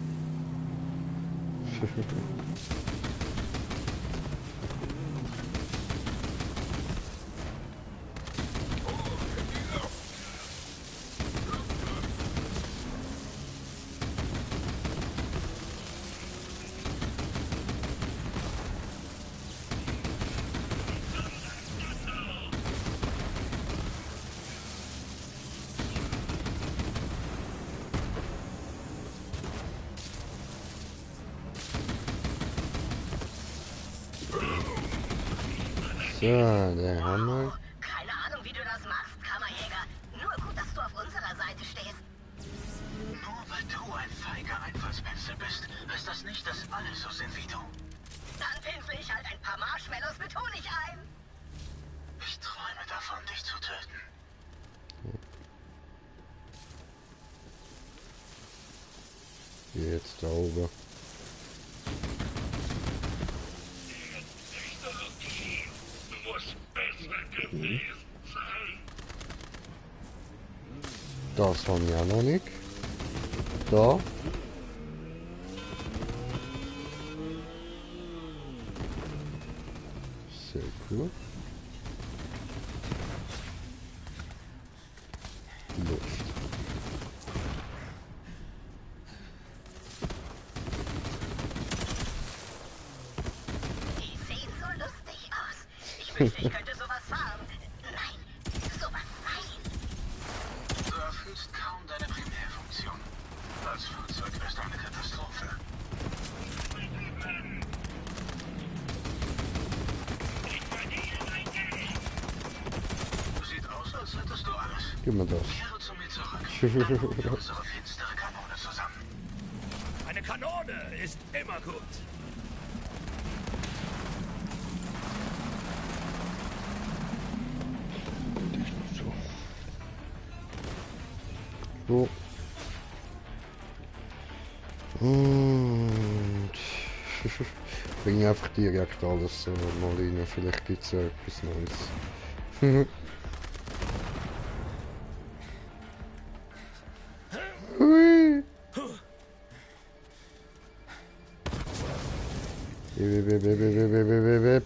So, der Hammer. Keine Ahnung, wie du das machst, Kammerjäger. Nur gut, dass du auf unserer Seite stehst. Nur weil du ein feiger Einfallspinsel bist, heißt das nicht, dass alle so sind wie du. Dann pinsel ich halt ein paar Marshmallows mit Honig ein. Ich träume davon, dich zu töten. Jetzt da oben. Das haben wir noch nicht. Da. Sehr gut. Luft. Die sehen so lustig aus. Ich wünschte, ich könnte sowas fahren. Nein, sowas nein. Du erfüllst kaum deine Primärfunktion. Als Flugzeug ist eine Katastrophe. Sieht aus, als hättest du alles. Gib mir das. Kehre zu mir zurück. Dann bauen wir unsere finstere Kanone zusammen. Eine Kanone ist immer gut. So. Und bring einfach direkt alles mal rein. Vielleicht gibt es ja etwas Neues. Hui. Wip.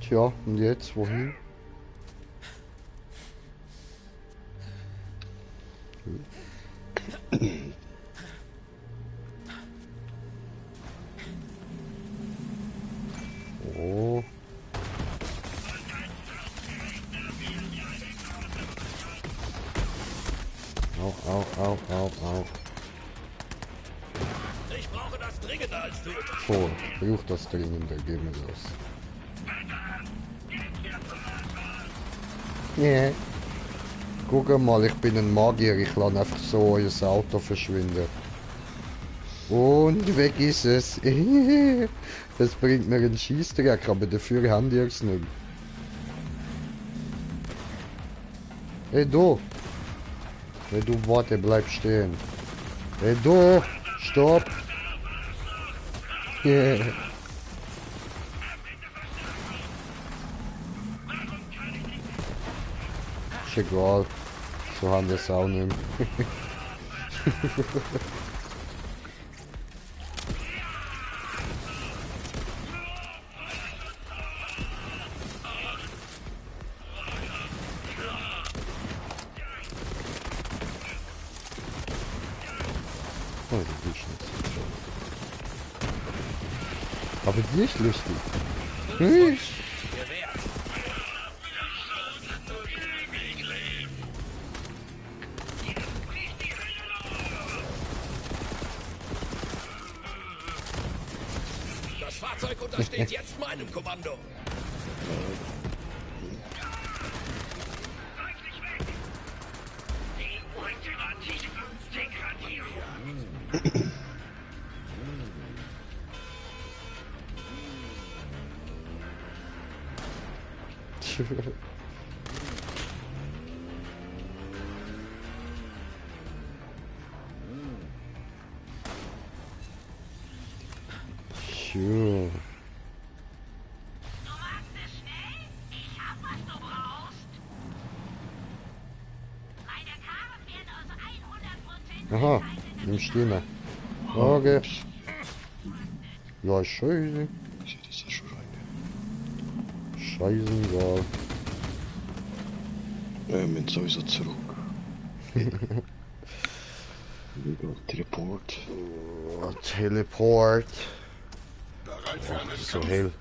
Tja, und jetzt wohin? Oh. Au. Ich brauche das dringender als du. So, ich brauche das dringender, gib mir das. Nee. Guck mal, ich bin ein Magier, ich lasse einfach so euer Auto verschwinden. Und weg ist es. Das bringt mir einen Schießdreck, aber dafür haben die es nicht. Hey du! Hey du, warte, bleib stehen. Hey du! Stopp! Yeah. Ist egal. So haben wir es auch nicht mehr. Oh, die ist nicht so. Aber die ist lustig. Hm? Das Fahrzeug untersteht jetzt meinem Kommando. Tja. Aha, im Stimme. Okay. Ja, scheiße. Scheißegal. Wir müssen sowieso zurück. Teleport. Oh, Teleport. Bereit für einen So Kampf? hell.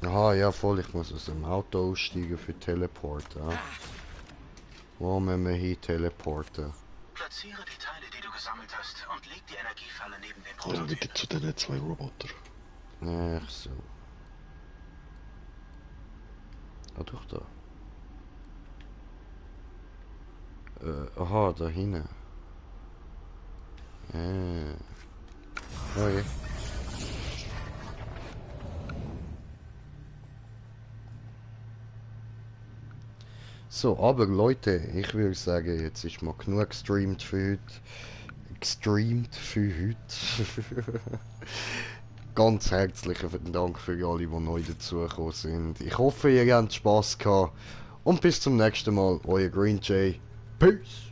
Aha, ja voll, ich muss aus dem Auto aussteigen für Teleport. Ja. Wo müssen wir hin teleporten? Platziere die Teile, die du gesammelt hast, und leg die Energiefalle neben dem Ja, Prototyp. wieder zu den 2 Robotern. Ach so. Ah, doch da. Aha, da hinten. Okay. So, aber Leute, ich würde sagen, jetzt ist mal genug gestreamt für heute. Gestreamt für heute. Ganz herzlichen Dank für alle, die neu dazugekommen sind. Ich hoffe, ihr habt Spaß gehabt. Und bis zum nächsten Mal, euer Green Jay. Peace!